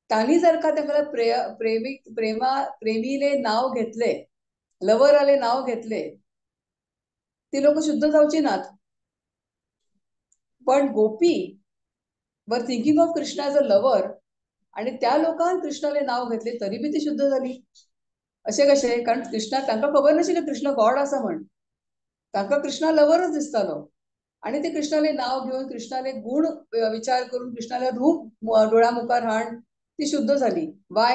तांणी जर का तांकां प्रेमा प्रेमीले नाव घेतले, लवराले नाव घेतले, ती लोक शुद्ध जावची नात. पण gopi were thinking of Krishna as a lover आणि त्या लोकांक कृष्णाले नाव घेतले तरी बी ती शुद्ध झाली. अशें कशें? कारण कृष्णा तांकां खबर नाशिल्लें कृष्ण गॉड आसा म्हण, तांकां कृष्णा लवरच दिसतालो आणि ते कृष्णाले नाव घेवन कृष्णाले गुण विचार करून कृष्णाले रूप डोळ्या मुखार हाण ती शुद्ध झाली. Why?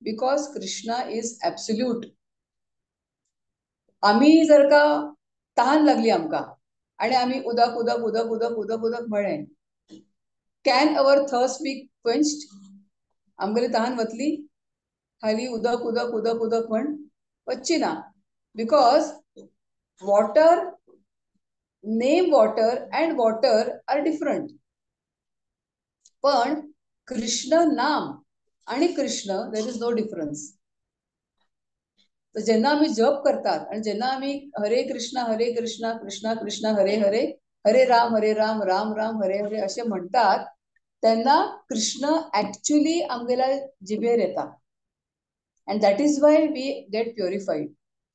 Because Krishna is absolute. आमी जर का तहान लागली आमकां आणि आमी उदक उदक उदक उदक उदक उदक म्हळें, can our thirst be quenched? आमगेली तहान वतली? खाली उदक उदक उदक उदक म्हण वच्ची ना. Because water, name water and water are different. पण कृष्ण नाम आणि Krishna there is no difference. तर जेन्ना आमी जप करतात आणि जेन्ना आमी हरे कृष्ण हरे कृष्ण कृष्ण कृष्ण हरे हरे हरे राम हरे राम राम राम हरे हरे अशें म्हणटात तेन्ना कृष्ण ऍक्च्युली आमगेल्या जिबेर येता. And that is why we get purified,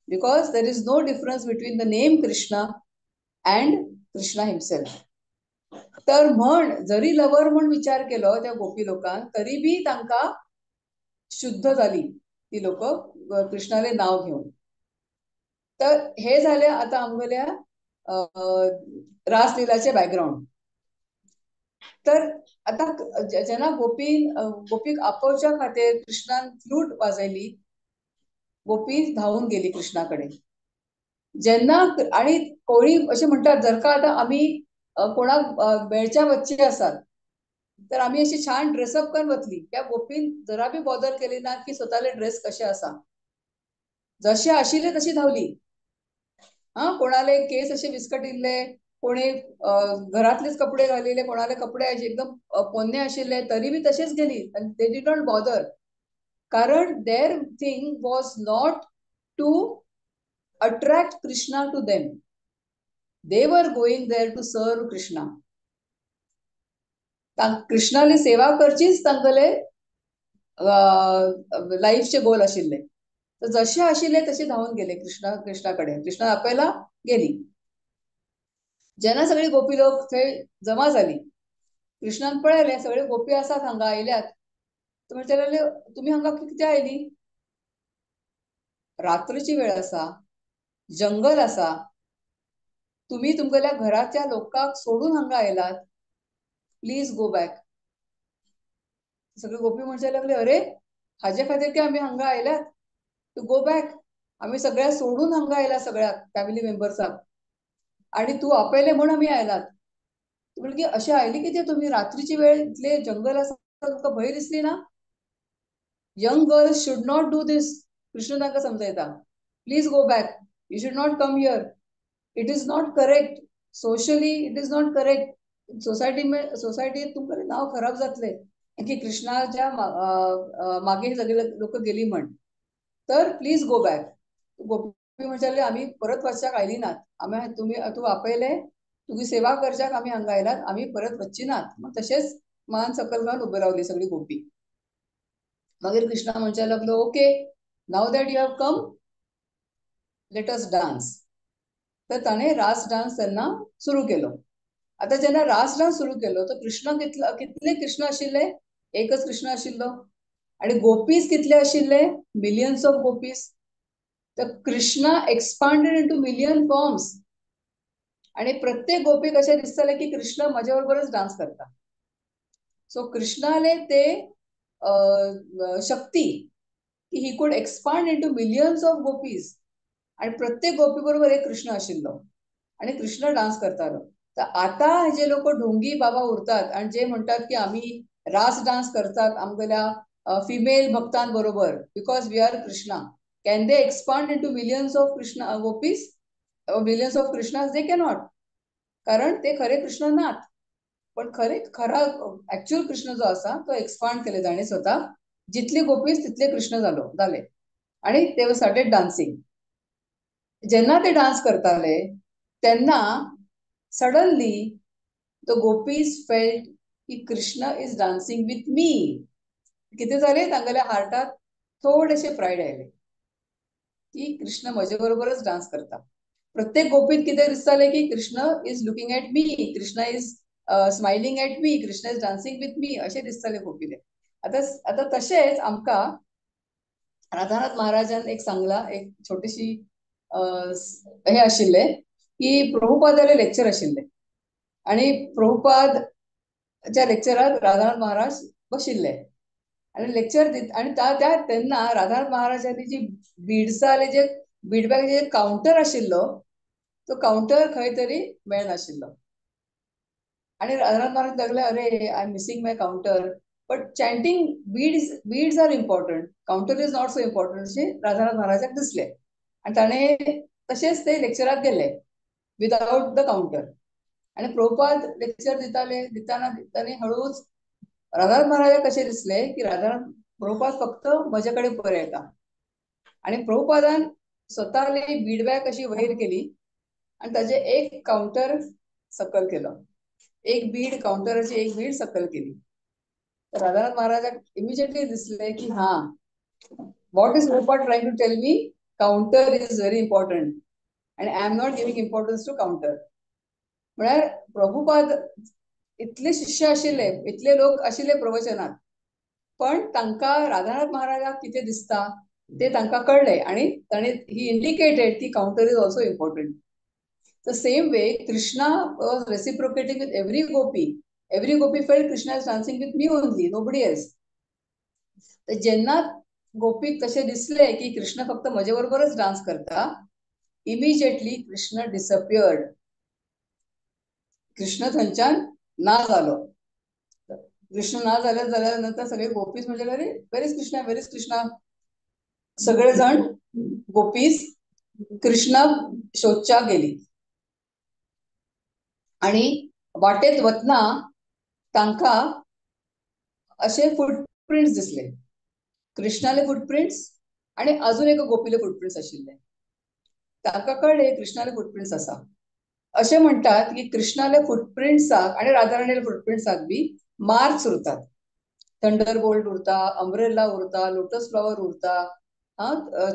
because there is no difference between the name Krishna and Krishna himself. तर म्हण जरी लवर म्हण विचार केलो त्या गोपी लोकांक तरी बी तांकां शुद्ध जाली ती लोक कृष्णाले नाव घेवन. तर हे झाले आता आमगेल्या रासलीलाचे बॅकग्राऊंड. तर आता जेन्ना गोपीक आपोवच्या खातीर कृष्णान फ्लूट वाजयली, गोपी धांवून गेली कृष्णाकडे. जेन्ना आणि कोळी अशें म्हणटात जर का आता आमी कोणाक मेळच्या वच्चे आसात तर आमी अशी छान ड्रेसअप करून वतली, त्या गोपीन जरा बी बॉदर केली ना की स्वताले ड्रेस कशे आसा, जशे आशिल्ले तशी धांवली. हा, कोणाले केस असे विस्कटिल्ले, कोणी घरातलेच कपडे घालिल्ले, कोणाले कपडे अशे एकदम पोन्ने आशिल्ले तरी बी तशेच गेली. They did not bother, कारण their thing was not to attract Krishna to them, they were going there to serve Krishna. Krishnali सेवा करचीच तांगेले लाईफचे गोल आशिल्ले. तर जशे आशिल्ले तसे धांवून गेले कृष्णाकडे. कृष्णा आपयला गेली. जेन्ना सगळी गोपी लोक थंय जमा जाली, कृष्णान पळयलें सगळे गोपी आसात हांगा आयल्यात. तो म्हणचे लागले तुमी हांगा कित्याक आयली? रात्रीची वेळ आसा, जंगल आसा, तुमी तुमगेल्या घराच्या लोकांक सोडून हांगा आयलात, प्लीज गो बॅक. सगळे गोपी म्हणचे लागले अरे हाजे खातीर की आमी हांगा आयल्यात, तू गो बॅक, आमी सगळ्या सोडून हांगा आयला सगळ्या फॅमिली मेंबर्साक आणि तू आपयले म्हूण आमी आयलात. म्हणली की अशें आयली कितें तुमी, रात्रीची वेळ, इतले जंगल आसा, तुमकां भंय दिसली ना? Young girls should not do this. Krishna तांकां समजयता, please go back, you should not come here, it is not correct, socially it is not correct, सोसायटीत तुमकां नाव खराब जातलें की कृष्णाच्या मागे सगळे लोक गेली म्हण, तर प्लीज गो बॅक. गोपी म्हणटाले आमी परत वचच्याक आयली नात, आमी तुमी तूं आपयले, तुजी सेवा करच्याक आमी हांगा आयलात, आमी परत वचची नात. मग तशेंच मान सकल घालून उबे रावली सगळी गोपी. मागीर कृष्णा म्हणपाक लागलो okay, now that you have come, let us dance. तर ताणें रास डान्स तेन्ना सुरू केलो. आता जेन्ना रास डान्स सुरू केलो तर कृष्ण कितले कृष्ण आशिल्ले? एकच कृष्ण आशिल्लो. आणि गोपीज कितले आशिल्ले? Millions of gopis. तर Krishna expanded into million forms आणि प्रत्येक गोपी कशें दिसतालें की कृष्ण म्हज्या बरोबरच डान्स करता. सो कृष्णाले ते शक्ती की he could expand into millions of gopis आणि प्रत्येक गोपी बरोबर एक कृष्ण आशिल्लो आणि कृष्ण डान्स करतालो. तर आता जे लोक ढोंगी बाबा उरतात आणि जे म्हणतात की आम्ही रास डान्स करतात आमगेल्या female भक्तांबरोबर because we are Krishna, can they expand into millions of Krishna gopis, millions of Krishna? They cannot, कारण ते खरे कृष्ण नात. पण खरे खरा ऍक्च्युअल कृष्ण जो आसा तो एक्सपांड केले ताणें स्वता, जितली गोपीज तितले कृष्ण जाले आणि ते स्टार्टेड डान्सिंग. जेन्ना ते डान्स करताले तेन्ना सडनली the gopis felt की Krishna is dancing with me. कितें जालें, तांगेल्या हार्टात थोडेशे प्रायड आयले की कृष्ण म्हजे बरोबरच डान्स करता. प्रत्येक गोपीत कितें दिसतालें की Krishna is looking at me, Krishna is smiling at me, Krishna is dancing with me, अशें दिसतालें गोपीले. आतां आतां तशेंच आमकां राधानाथ महाराजान एक सांगला, एक छोटीशी हे आशिल्लें की प्रभुपादाले लेक्चर आशिल्लें आनी प्रभुपादच्या लेक्चराक राधानाथ महाराज बशिल्ले आनी लेक्चर दित आनी त्या तेन्ना राधानाथ महाराजांनी जी बिड्साले जे बीड बॅगाचे जे कावंटर आशिल्लो तो कावंटर खंय तरी मेळनाशिल्लो. आनी राधानाथ महाराज लागले, अरे I am missing my counter, but chanting beads beads are important, counter is not so important अशें राधानाथ महाराजाक दिसलें. आनी ताणें तशेंच ते लेक्चराक गेले विदावट the counter. आनी प्रभुपाद लेक्चर दिताले, दिताना दिताना हळूच राधानाथ महाराजाक कशें दिसलें की राधानाथ प्रभुपाद फक्त म्हजे कडेन पळयता. आनी प्रभुपादान स्वताली बीड बॅग अशी वयर केली आनी ताजें एक कावंटर सकयल केलो, एक बीड कावंटराची एक बीड सकयल केली. राधानाथ महाराजाक इमिजिएटली दिसलें की हा, what is Prabhupada trying to tell me, counter is very important आनी I am not giving importance to counter. म्हळ्यार प्रभुपाद इतले शिष्य आशिल्ले, इतले लोक आशिल्ले प्रवचनात, पण तांकां राधानाथ महाराजाक कितें दिसता ते तांकां कळ्ळें आनी ताणें ही इंडिकेटेड की counter is also important. The same way Krishna was reciprocating with every gopi. Every gopi felt Krishna is dancing with me only, nobody else. तर जेन्ना गोपीक तशें दिसलें की कृष्ण फक्त म्हजे बरोबरच डान्स करता, इमिजिएटली कृष्ण डिसअपियर्ड. कृष्ण थंयच्यान ना जालो. कृष्ण ना जाले जाल्या नंतर सगळे गोपीज म्हणजे अरे where is Krishna, where is Krishna. सगळे जण गोपीज कृष्णाक शोधच्या गेली आणि वाटेत वतना तांकां असे फुटप्रिंट्स दिसले, कृष्णाले फुटप्रिंट्स आणि अजून एका गोपीले फुटप्रिंट्स आशिल्ले. तांकां कळ्ळे कृष्णाले फुटप्रिंट्स आसा. अशें म्हणटात की कृष्णाले फुटप्रिंट्साक आनी राधाराणीले फुटप्रिंट्साक बी मार्क्स उरतात, थंडर बोल्ट उरता, अम्ब्रेला उरता, लोटस फ्लॉवर उरता,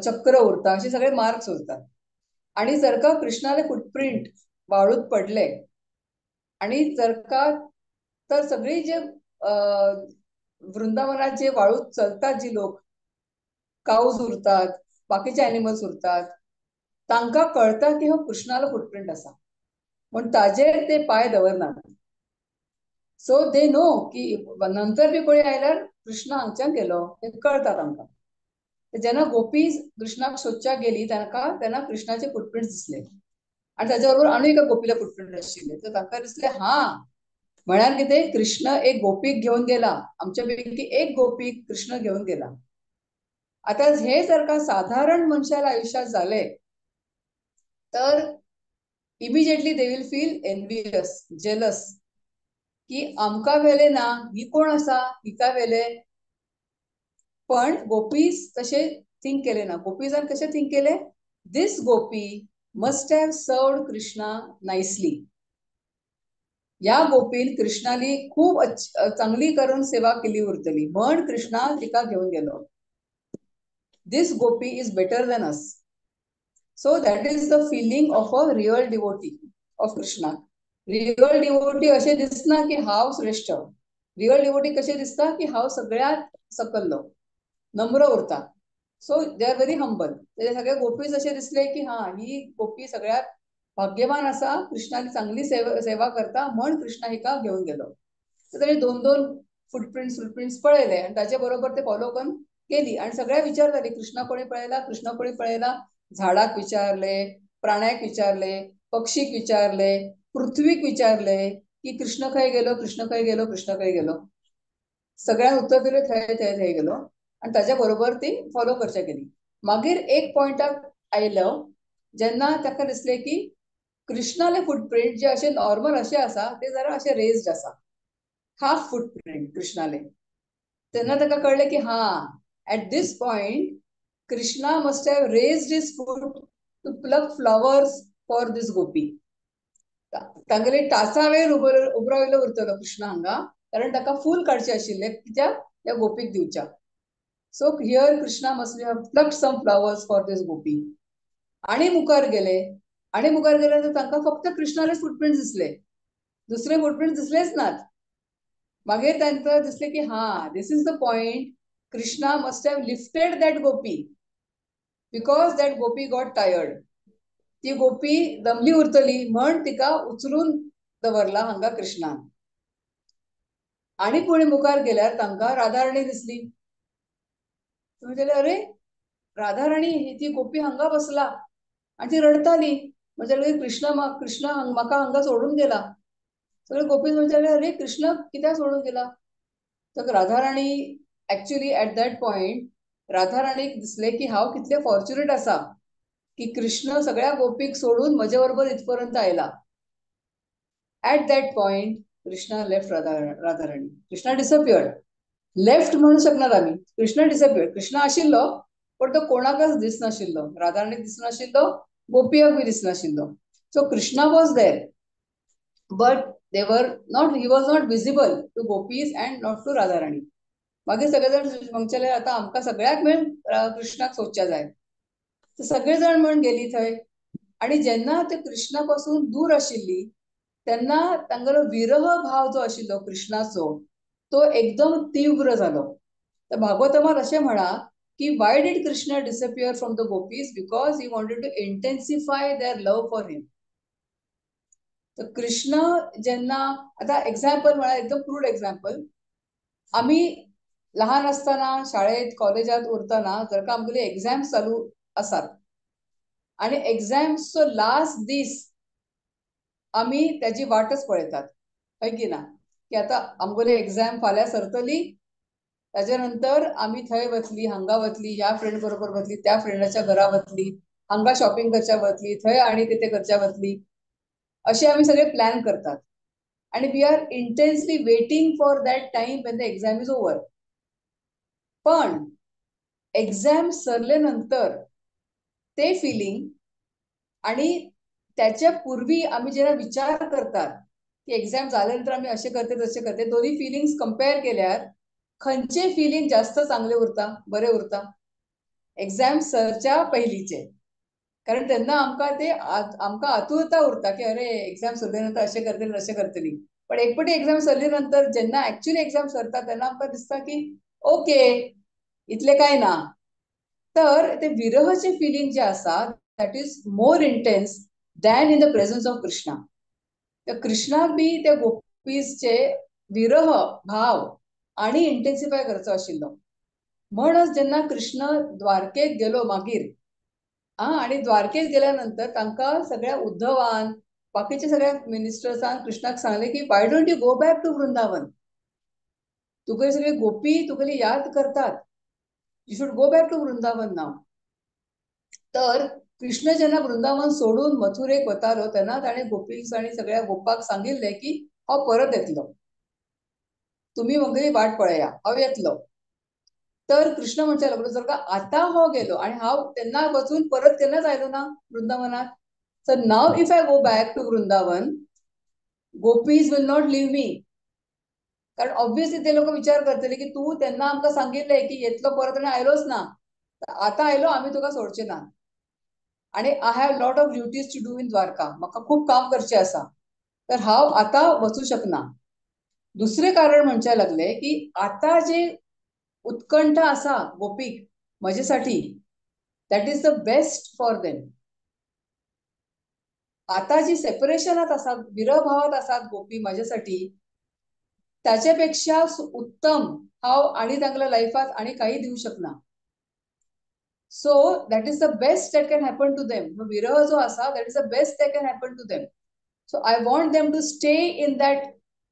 चक्र उरता, असे सगळे मार्क्स उरतात. आणि जर का कृष्णाले फुटप्रिंट वाळूत पडले आणि जर का तर सगळी जे वृंदावनात जे वाळूत चलतात जी लोक, काऊज उरतात, बाकीचे एनिमल्स उरतात, तांकां कळटा की हो कृष्णालो फुटप्रिंट आसा, म्हण ताजेर ते पांय दवरनात. सो they know की नंतर बी कोणी आयल्यार कृष्ण हांगच्यान गेलो हे कळटा तांकां. जेन्ना गोपी कृष्णाक सोदच्याक गेली तांकां तेन्ना कृष्णाचे फुटप्रिंट्स दिसले आनी ताच्या बरोबर आनी एका गोपीले फुटप्रिंट आशिल्ले. तर तांकां दिसले हा, म्हळ्यार कितें, कृष्ण एक गोपीक घेवन गेला, आमच्या पैकी एक गोपीक कृष्ण घेवन गेला. आतां हे जर का साधारण मनशाल्या आयुश्यात जालें तर immediately they will feel envious, jealous की आमकां व्हेलें ना, ही कोण आसा, हिका व्हेलें. पण गोपीज तशें थिंक केलें ना. गोपीजान कशें थिंक केलें, this gopi must have served Krishna nicely. ह्या गोपीन कृष्णाली खूब चांगली करून सेवा केली उरतली म्हण कृष्णा तिका घेवन गेलो. This gopi is better than us. So that is the feeling of a real devotee of Krishna. Real devotee अशें दिसना की हांव श्रेष्ठ. रियल डिवोटी कशें दिसता की हांव सगळ्यांत सकल्लो, नम्र उरता. So they are very humble. ते सगळे गोपीज अशें दिसले की हा, ही गोपी सगळ्यांत भाग्यवान आसा, कृष्णाली चांगली सेवा करता म्हण कृष्णा हिका घेवन गेलो. तर ताणें दोन दोन फुटप्रिंट्स फुटप्रिंट्स पळयले आनी ताचे बरोबर ते फॉलो करून गेली आनी सगळ्या विचार जाले, कृष्णा कोणी पळयला, कृष्णा कोणी पळयला. झाडाक विचारले, प्राण्याक विचारले, पक्षीक विचारले, पृथ्वीक विचारले की कृष्ण खंय गेलो, कृष्ण खंय गेलो, कृष्ण खंय गेलो. सगळ्यांक उत्तर दिलें थंय थंय थंय गेलो आनी ताच्या बरोबर ती फॉलो करच्या गेली. मागीर एक पॉयंटाक आयलो जेन्ना ताका दिसलें की कृष्णाले फुटप्रिंट जे अशे नॉर्मल अशे आसा ते जरा अशे रेज्ड आसा, हाफ फुटप्रिंट कृष्णाले. तेन्ना ताका कळ्ळें की हा, at this point Krishna must have raised his foot to pluck flowers for this gopi. तांगेले टाचावेर उबो राविल्लो उरतलो कृष्ण हांगा, कारण ताका फूल काडचें आशिल्लें कित्याक त्या गोपीक दिवच्या. So here Krishna must have plucked some flowers for this gopi. आणि मुखार गेले, आणि मुखार गेल्यानंतर तांकां फक्त कृष्णाले फुटप्रिंट दिसले, दुसरे फुटप्रिंट दिसलेच नात. मागीर तांकां दिसले की हा, this is the point, Krishna must have lifted that gopi because that gopi got tired. ती गोपी दमली उरतली म्हण तिका उचलून दवरला हांगा कृष्णान. आणि पुणे मुखार गेल्यार तांकां राधाराणी दिसली. म्हणटाले अरे राधाराणी ही ती गोपी हांगा बसला आनी ती रडताली. म्हणटाले कृष्ण कृष्ण म्हाका हांगा सोडून गेला. सगळे गोपी म्हणटाले अरे कृष्ण कित्याक सोडून गेला. तर Radharani actually at that point राधाराणीक दिसले की हांव कितले फॉर्च्युनेट आसा की कृष्ण सगळ्या गोपीक सोडून म्हजे बरोबर इथपर्यंत आयला. At that point Krishna left Radharani. Krishna disappeared. Left म्हणू शकणार आम्ही, कृष्ण डिसअपियर्ड. कृष्ण आशिल्लो पण तो कोणाकच दिसनाशिल्लो, राधाराणीक दिसनाशिल्लो, गोपियाक बी दिसनाशिल्लो. So Krishna was there but they were not, he was not visible to gopis and not to Radharani. मागीर सगळे जण म्हणचेले आतां आमकां सगळ्याक मेळून कृष्णाक सोदच्या जाय. सगळे जण म्हण गेली थंय. आणि जेन्ना ते कृष्णा पासून दूर आशिल्ली तेन्ना तांगेलो विरह भाव जो आशिल्लो कृष्णाचो तो एकदम तीव्र जालो. तर भागवतमात अशें म्हणा की why did Krishna disappear from the gopis, because he wanted to intensify their love for him. तर कृष्ण जेन्ना आतां एक्झाम्पल म्हळ्यार एकदम क्रूड एक्झाम्पल, आमी लहान असताना शाळेत कॉलेजात उरताना जर का आमगेली एक्झाम्स चालू आसात आणि एक्झाम्सचो लास्ट दीस आमी त्याची वाटच पळयतात, हय की ना, की आतां आमगेली एक्झाम फाल्यां सरतली, ताच्या नंतर आमी थंय वतली, हांगा वतली, ह्या फ्रेंड बरोबर वतली, त्या फ्रेंडाच्या घरा वतली, हांगा शॉपिंग करच्या वतली, थंय आनी कितें करच्या वतली, अशे आमी सगळे प्लॅन करतात. आणि we are intensely waiting for that time when the exam is over. पण एक्झाम सरले नंतर ते फिलिंग आणि त्याच्या पूर्वी आम्ही जेव्हा विचार करतात की एक्झाम झाल्यानंतर आम्ही असे करते तसे करते, दोन्ही फिलिंग्स कम्पेअर केल्यार खंयचे फिलिंग जास्त चांगले उरता, बरे उरता? एक्झाम सरच्या पहिलीचे. कारण त्यांना आमकां ते आमकां आतुरता उरता की अरे एक्झाम सरले नंतर असे करतली असे करतली. पण एकपटी एक्झाम सरले नंतर जेन्ना ऍक्च्युअली एक्झाम सरता तेन्ना आमकां दिसता की ओके इतले काय ना. तर ते विरहाचे फिलिंग जे आसा that is more intense than in the presence of Krishna. तर कृष्णाक बी त्या गोपीजचे विरह भाव आणि इंटेन्सिफाय करचो आशिल्लो. म्हणच जेन्ना कृष्ण द्वारकेत गेलो मागीर आणि द्वारकेत गेल्यानंतर तांकां सगळ्या उद्धवान बाकीच्या सगळ्या मिनिस्टर्सान कृष्णाक सांगले की why don't you go back to Vrindavan, तुगेली सगळी गोपी तुगेली याद करतात, you should go back to Vrindavan now. तर कृष्ण जेन्ना वृंदावन सोडून मथुरेक वतालो तेन्ना ताणें गोपीस आनी सगळ्या गोपाक सांगिल्लें की हांव परत येतलो, तुमी म्हगेली वाट पळया, हांव येतलो. तर कृष्ण म्हणचे लागलो जर का आतां हांव गेलो आनी हांव तेन्ना वचून परत केन्नाच आयलो ना वृंदावनात, so now if I go back to Vrindavan gopis will not leave me. कारण ऑब्वियसली ते लोक विचार करतले की तूं तेन्ना आमकां सांगिल्लें की येतलो परत आनी आयलोच ना, आतां आयलो आमी तुका सोडचे ना. आणि I have lot of duties to do in Dwarka, म्हाका खूब काम करचें आसा, तर हांव आतां वचूं शकना. दुसरें कारण म्हणचे लागले की आतां जे उत्कंठा आसा गोपीक म्हजेसाठी that is the best for them. आता जी सेपरेशनात आसात, विरहभावात आसात गोपी माझ्यासाठी, त्याच्यापेक्षा उत्तम हांव आणि तांगल्या लायफात आणि काही दिवं शकना. So that is the best that can happen to them. विरह जो आसा that is the best that can happen to them. So I want them to stay in that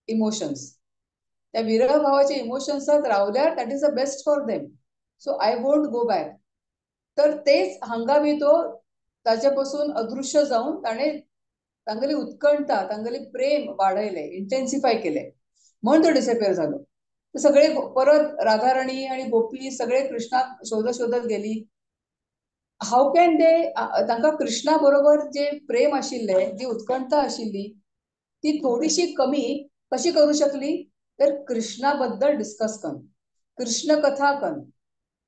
emotions. त्या विरह भावाच्या इमोशन्सात रावल्यार that is the best for them. So I won't go back. तर तेच हांगा बी तो ताचे पासून अदृश्य जावन ताणें तांगेली उत्कंठा, तांगेली प्रेम वाडयलें, इंटेन्सिफाय केलें, म्हण तो डिसअपियर जालो. सगळे परत राधाराणी आणि गोपी सगळे कृष्णाक शोधत शोधत गेली. How can they, तांकां कृष्णा बरोबर जे प्रेम आशिल्लें, जी उत्कंठा आशिल्ली ती थोडीशी कमी कशी करू शकली, तर कृष्णा बद्दल डिस्कस करून, कृष्ण कथा करून.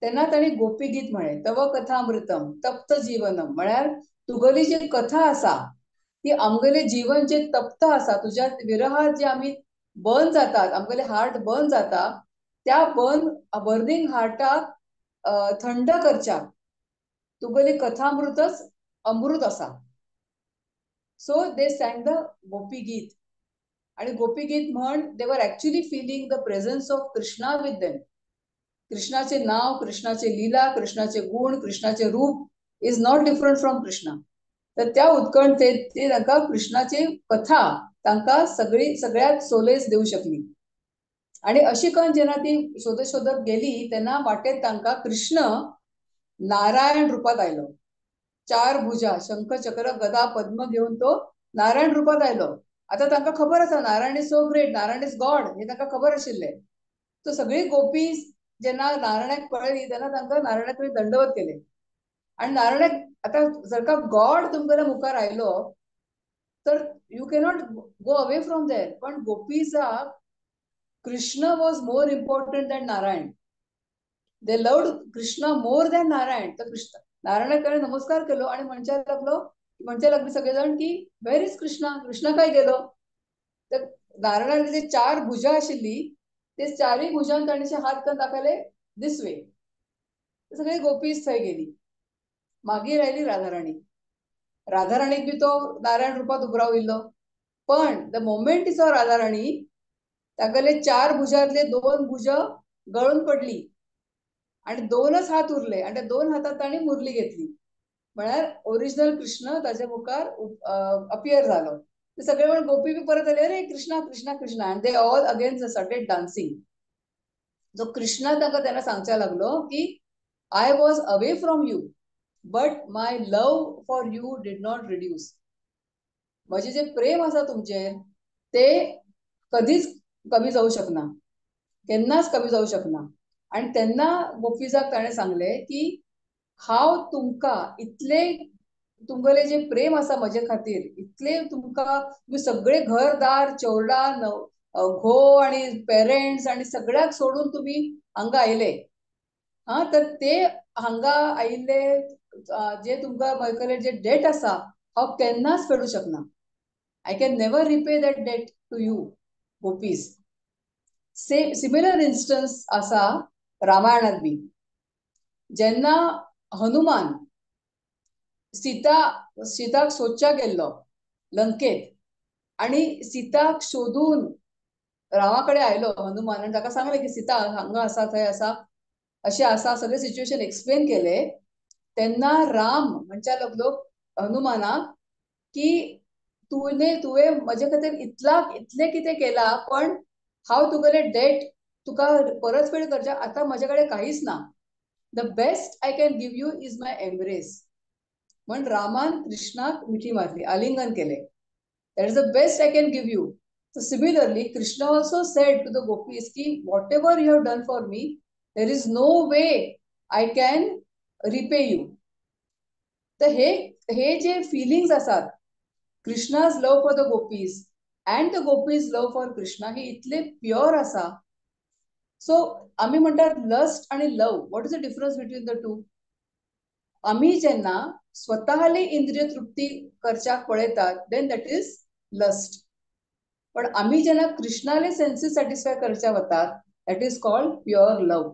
तेन्ना तांणी गोपीगीत म्हळें, तव कथामृतम तप्त जीवनम, म्हळ्यार तुगेली जी कथा आसा ती आमगेलें जीवन जे तप्त आसा, तुज्या विरहात जे आमी बर्न जातात, आमगेलें हार्ट बर्न जाता, त्या बर्निंग हार्टाक थंड करच्याक तुगेली कथामृतच अमृत आसा. सो दे सँग the गोपीगीत. आणि गोपीगीत म्हण they were actually feeling the presence of Krishna with them. कृष्णाचे नाव, कृष्णाचे लीला, कृष्णाचे गुण, कृष्णाचे रूप is not different from Krishna. तर त्या उत्कंठेत ते तांकां कृष्णाची कथा तांकां सगळ्यात सोलेस दिवं शकली. आणि अशी कन जेन्ना ती शोधत शोधत गेली तेन्ना वाटेत तांकां कृष्ण नारायण रुपात आयलो. चार भुजा, शंख चक्र गदा पद्म घेवन तो नारायण रुपात आयलो. आतां तांकां खबर आसा Narayan is so great, Narayan is God, हे तांकां खबर आशिल्लें. सो सगळी गोपी जेन्ना नारायणाक पळयली तेन्ना तांकां नारायणाक तुमी दंडवत केले. आणि नारायणाक आतां जर का गॉड तुमगेल्या मुखार आयलो तर you cannot go away from there. पण गोपीजाक Krishna was more important than Narayan. They loved Krishna more than Narayan. तर कृष्ण नारायणाकडे नमस्कार केलो आणि म्हणच्या लागले सगळेजण की वेर is Krishna, Krishna काय गेलो. तर नारायणाले जे चार भुजा आशिल्ली ते चारय भुजान ताणें हात करून दाखयले this way. सगळी गोपीज थंय गेली. मागीर आयली राधाराणी. राधाराणीक बी तो नारायण रुपात उबो राविल्लो. पण the moment he saw Radharani, तागेले चार भुजांतले दोन भुजा गळून पडली आणि दोनच हात उरले आणि त्या दोन हातात ताणें मुरली घेतली. म्हळ्यार ओरिजिनल कृष्ण ताच्या मुखार अपियर जालो. ते सगळे जाण गोपी बी परत आले, अरे कृष्णा कृष्णा कृष्णा, आनी they all again started dancing. जो कृष्णा तांकां तेन्ना सांगच्या लागलो की I was away from you but my love for you did not reduce. म्हजें जे प्रेम आसा तुमचेर ते कधीच कमी जावं शकना, केन्नाच कमी जावं शकना. आनी तेन्ना गोपीजाक ताणें सांगलें की हांव तुमकां इतले तुमगेलें जे प्रेम आसा म्हजे खातीर, इतले तुमकां तुमी सगळे घरदार चेवडा घोव आनी पेरंट्स आनी सगळ्याक सोडून तुमी हांगा आयले, हा तर ते हांगा आयिल्ले जे तुमकां म्हजे कडेन जे डेट आसा हांव केन्नाच फेडूं शकना. I can never repay that debt to you gopis. Similar instance आसा रामायणात बी. जेन्ना हनुमान सीताक सोदच्याक गेल्लो लंकेत आणि सीताक शोधून रामा कडेन आयलो हनुमान आनी ताका सांगलें की सीता हांगा आसा थंय आसा अशें आसा, सगळें सिच्युएशन एक्सप्लेन केलें. तेन्ना राम म्हणच्या लागलो हनुमानाक की तुवें म्हजे खातीर इतलें कितें केलां, पण हांव तुगेलें डेट तुका परतफेड करच्या आतां म्हजे कडेन कांयच ना. The best I can give you is my embrace. म्हण रामान कृष्णाक मिठी मारली, आलिंगन केलें. That is the best I can give you. So similarly Krishna also said to the gopis की whatever you have done for me there is no way I can repay you. तर हे जे फिलिंग्स आसात, Krishna's love for the gopis and the gopis love for Krishna, हे इतले pure आसा. So आमी म्हणटात lust आनी love, what is the difference between the two? आमी जेन्ना स्वतःली इंद्रिय तृप्ती करच्याक पळयतात then that is lust. पण आमी जेन्ना कृष्णाले सेन्सीस सॅटिस्फाय करच्या वतात that is called pure love.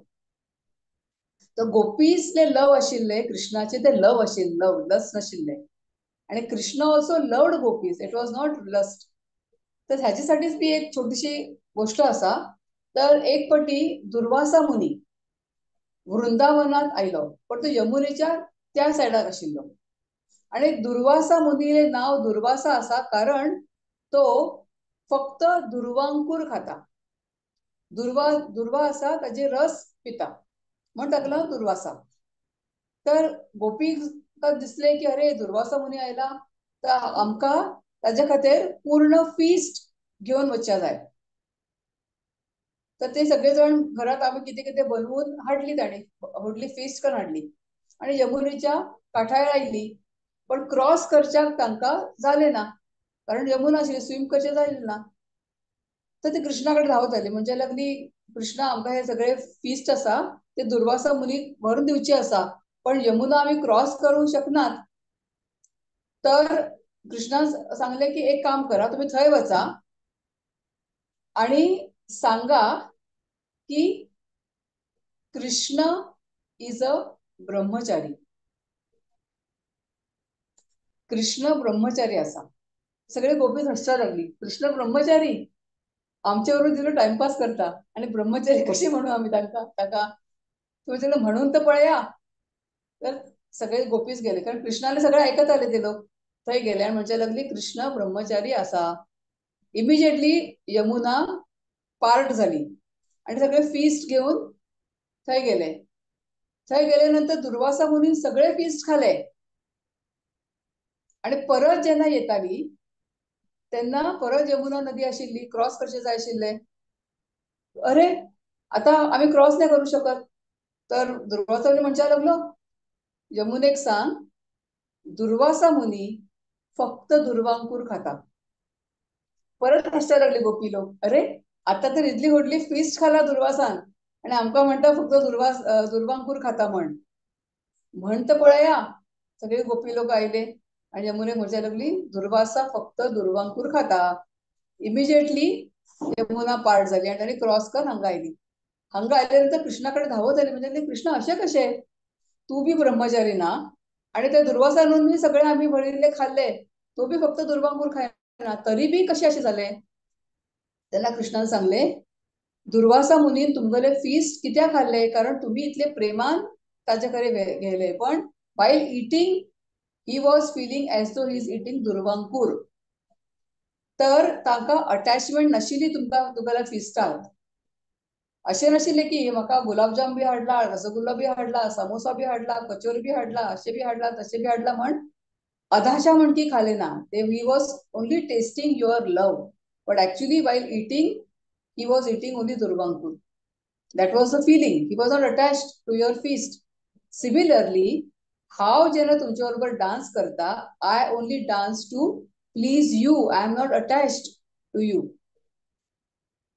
तर गोपीजले लव आशिल्ले कृष्णाचे, ते लव आशिल्ले, लव लस्ट नाशिल्ले. आणि Krishna also loved gopis, it was not lust. तर ह्याच्यासाठीच बी एक छोटीशी गोष्ट आसा. तर एक पटी दुर्वासा मुनी वृंदावनात आयलो, पण तो यमुनेच्या त्या सायडाक आशिल्लो. आणि दुर्वासा मुनीले नाव दुर्वासा आसा कारण तो फक्त दुर्वांकूर खाता, दुर्वा आसा ताजे रस पिता म्हण ताका नांव दुर्वासा. तर गोपीक दिसले की अरे दुर्वासा मुनी आयला, तर आमकां ताज्या खातीर पूर्ण फीस्ट घेवन वचच्या जाय. तर ते सगळे जण घरात आमी कितें कितें बनवून हाडली, तांणी व्हडली फीस्ट करून हाडली. आनी यमुनेच्या काठार आयली. पण क्रॉस करच्याक तांकां जालें ना, कारण यमुना आशिल्ली, स्विम करचें जालें ना. तर ती कृष्णा कडेन धांवत आयली, म्हणजे लागली कृष्णा आमकां हे सगळे फिस्ट आसा ते दुर्वासा मुनीक व्हरून दिवचे आसा, पण यमुना आमी क्रॉस करूंक शकनात. तर कृष्णान सांगलें की एक काम करा, तुमी थंय वचा आणि सांगा की कृष्ण is a ब्रह्मचारी, कृष्ण ब्रह्मचारी आसा. सगळे गोपी हसपाक लागली, कृष्ण ब्रह्मचारी आमचे बरोबर तितलो टायमपास करता आणि ब्रह्मचारी कशी म्हणू आम्ही तांकां, ताका तुमी सगळे म्हणून तर पळया. तर सगळे गोपीच गेले, कारण कृष्णाले सगळे आयकत आले ते लोक. थंय गेले आनी म्हणचे लागली कृष्ण ब्रह्मचारी आसा. इमिजिएटली यमुना पार्ट झाली आणि सगळे फीस्ट घेऊन थंय गेले. थंय गेले नंतर दुर्वासा मुनीन सगळे फीस्ट खाले आणि परत जेन्ना येताली तेन्ना परत यमुना नदी आशिल्ली, क्रॉस करचे जाय आशिल्ले. अरे आता आमी क्रॉस नाही करू शकत. तर दुर्वासा मुनी म्हणपाक लागलो यमुनेक सांग दुर्वासा मुनी फक्त दुर्वांकूर खाता. परत हसपाक लागले गोपी लोक, अरे आता तर इतली व्हडली फिस्ट खाला दुर्वासान आणि आमकां म्हणटा फक्त दुर्वांकूर खाता म्हण. म्हण तर पळया. सगळे गोपी लोक आयले आणि यमुनेक म्हणपाक लागली दुर्वासा फक्त दुर्वांकूर खाता. इमिजिएटली यमुना पार्ट झाली आणि ताणी क्रॉस कर हांगा आयली. हांगा आयल्या नंतर कृष्णा कडेन धांवत आली, म्हणजे कृष्णा अशें कशें, तूं बी ब्रह्मचारी ना आणि त्या दुर्वासानून बी सगळे आमी भरिल्ले खाल्ले, तो बी फक्त दुर्वांकूर खायना, तरी बी कशें अशें जालें. तेन्ना कृष्णान सांगले दुर्वासा मुनीन तुमगेले फीस्ट कित्याक खाल्ले, कारण तुमी इतले प्रेमान ताजे कडेन गेले, पण while eating he was feeling as though he is eating Durvankur. तर तांकां अटॅचमेंट नाशिल्ली तुमकां तुमगेल्या फिस्टाक. अशें नाशिल्लें की म्हाका गुलाबजाम बी हाडला, रसगुल्ला बी हाडला, समोसा बी हाडला, कचोरी बी हाडला, अशें बी हाडला, तशें बी हाडला म्हण अधाशा म्हण की खाले ना. ते he was only tasting your love, but actually while eating he was eating only Durvankur. That was the feeling, he was not attached to your feast. Similarly हांव जेन्ना तुमचे बरोबर डान्स करता, I only dance to please you, I am not attached to you.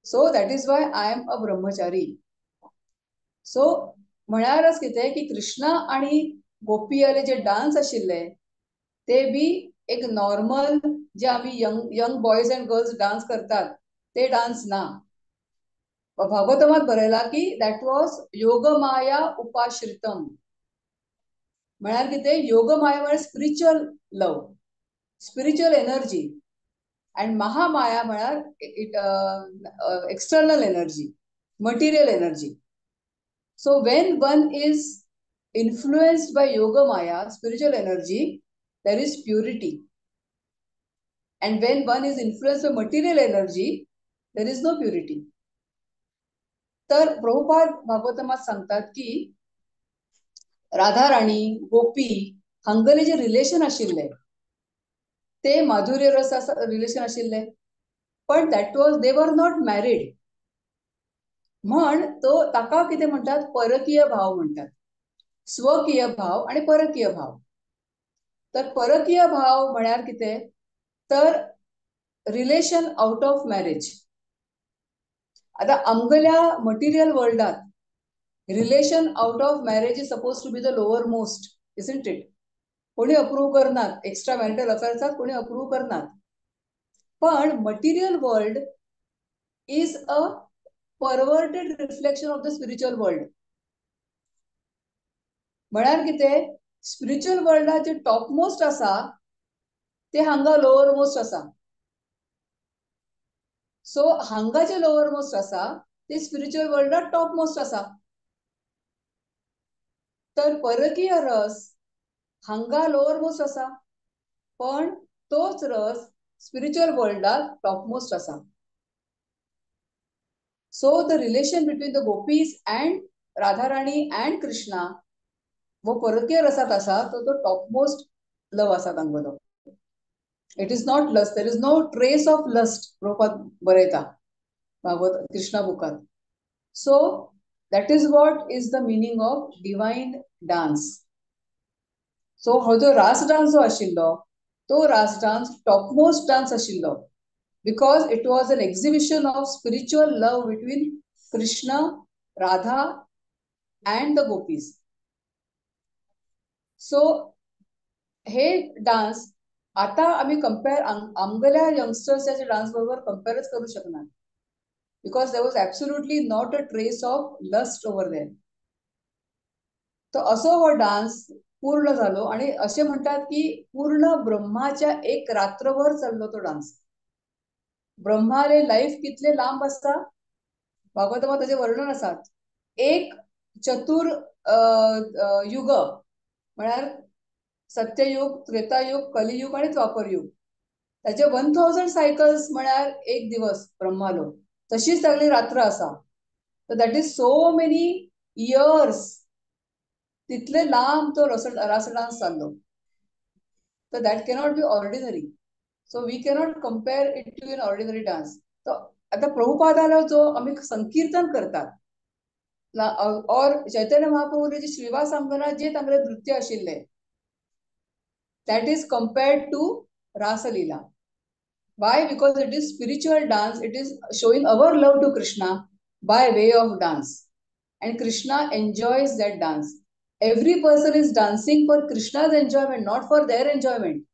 So that is why I am a brahmachari. So म्हळ्यारच कितें की कृष्णा आनी गोपियाले जे dance आशिल्ले ते बी एक नॉर्मल जे आमी young boys and girls dance करतात ते डान्स ना. भागवतमात बरयला की that was Yogamaya उपाश्रितम. म्हळ्यार कितें, योगमाया म्हळ्यार स्पिरिच्युअल लव, स्पिरिच्युअल एनर्जी, आनी महामाया म्हळ्यार it external energy, material energy. So when one is influenced by Yogamaya, spiritual energy, there is purity. And when one is influenced by material energy, there is no purity. तर प्रभुपाद भागवतमात सांगतात की राधा राणी गोपी हांगेले जे relation आशिल्ले ते माधुर्य रस relation आशिल्ले, पण that was they were not married. म्हण तो ताका कितें म्हणटात, परकीय भाव म्हणटात, स्वकीय भाव आणि परकीय भाव. तर परकीय भाव म्हळ्यार कितें, तर रिलेशन आउट ऑफ मॅरेज. आतां आमगेल्या material वर्ल्डात relation out of marriage is suppose to be the lower most, isn't it. कोणी अप्रूव्ह करनात, एक्स्ट्रा मॅरिटल अफेअर्साक कोणी अप्रूव्ह करनात. पण material world is a perverted reflection of the spiritual world. म्हळ्यार कितें, spiritual वर्ल्डात जे topmost आसा ते हांगा लोअर मोस्ट आसा. सो हांगा जे लोअर मोस्ट आसा ते स्पिरिच्युअल वर्ल्डात टॉप मोस्ट आसा. तर परकीय रस हांगा लोअर मोस्ट आसा, पण तोच रस स्पिरिच्युअल वर्ल्डात टॉप मोस्ट आसा. So the relation between the gopis and Radharani and Krishna वो परकीय रसात आसा, तो तो टॉप मोस्ट लव आसा तांगेलो. It is not lust, there is no trace of lust, Prabhupada बरयता भागवत कृष्णा बुकात. So that is what is the meaning of divine dance. So हो जो रास डांस जो आशिल्लो तो रास डांस टॉपमोस्ट डांस आशिल्लो, because it was an exhibition of spiritual love between Krishna, Radha and the gopis. So hey dance आता आमी कंपेर आमगेल्या यंगस्टर्साच्या डान्स बरोबर कंपेरच करू शकना, because there was absolutely not a trace of lust over there. तर असो हो डान्स पूर्ण जालो आणि असे म्हणतात की पूर्ण ब्रह्माच्या एक रात्रभर चाललो तो डान्स. ब्रह्माले लाईफ कितले लांब आसता भागवतांत ताचें वर्णन आसा. एक चतुर युग म्हळ्यार सत्ययुग, त्रेतायुग, कलियुग आणि द्वापरयुग, ताचे 1000 सायकल्स म्हळ्यार एक दिवस ब्रह्मालो. तशीच सगळी रात्र आसा. तर that is so many years, तितले लांब तो रास डान्स चाललो. तर that cannot be ordinary. So we cannot compare it to an ordinary dance. तर आता प्रभुपादाला जो आमी संकीर्तन करतात और चैतन्य महाप्रभूले जे श्रीवास अंगना जे तांगेले नृत्य आशिल्ले, that is compared to Rasalila. Why? Because it is spiritual dance. It is showing our love to Krishna by way of dance, and Krishna enjoys that dance. Every person is dancing for Krishna's enjoyment, not for their enjoyment.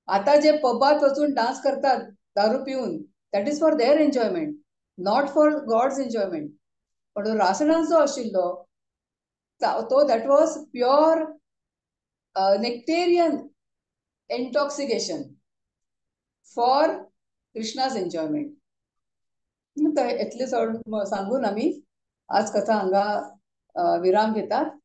आता जे पबात वचून dance करतात दारू पिऊन, that is for their enjoyment, not for God's enjoyment. पण रास dance जो आशिल्लो तो that was pure nectarian intoxication for Krishna's enjoyment. इतले सांगून आमी आज कथा हांगा विराम घेतात.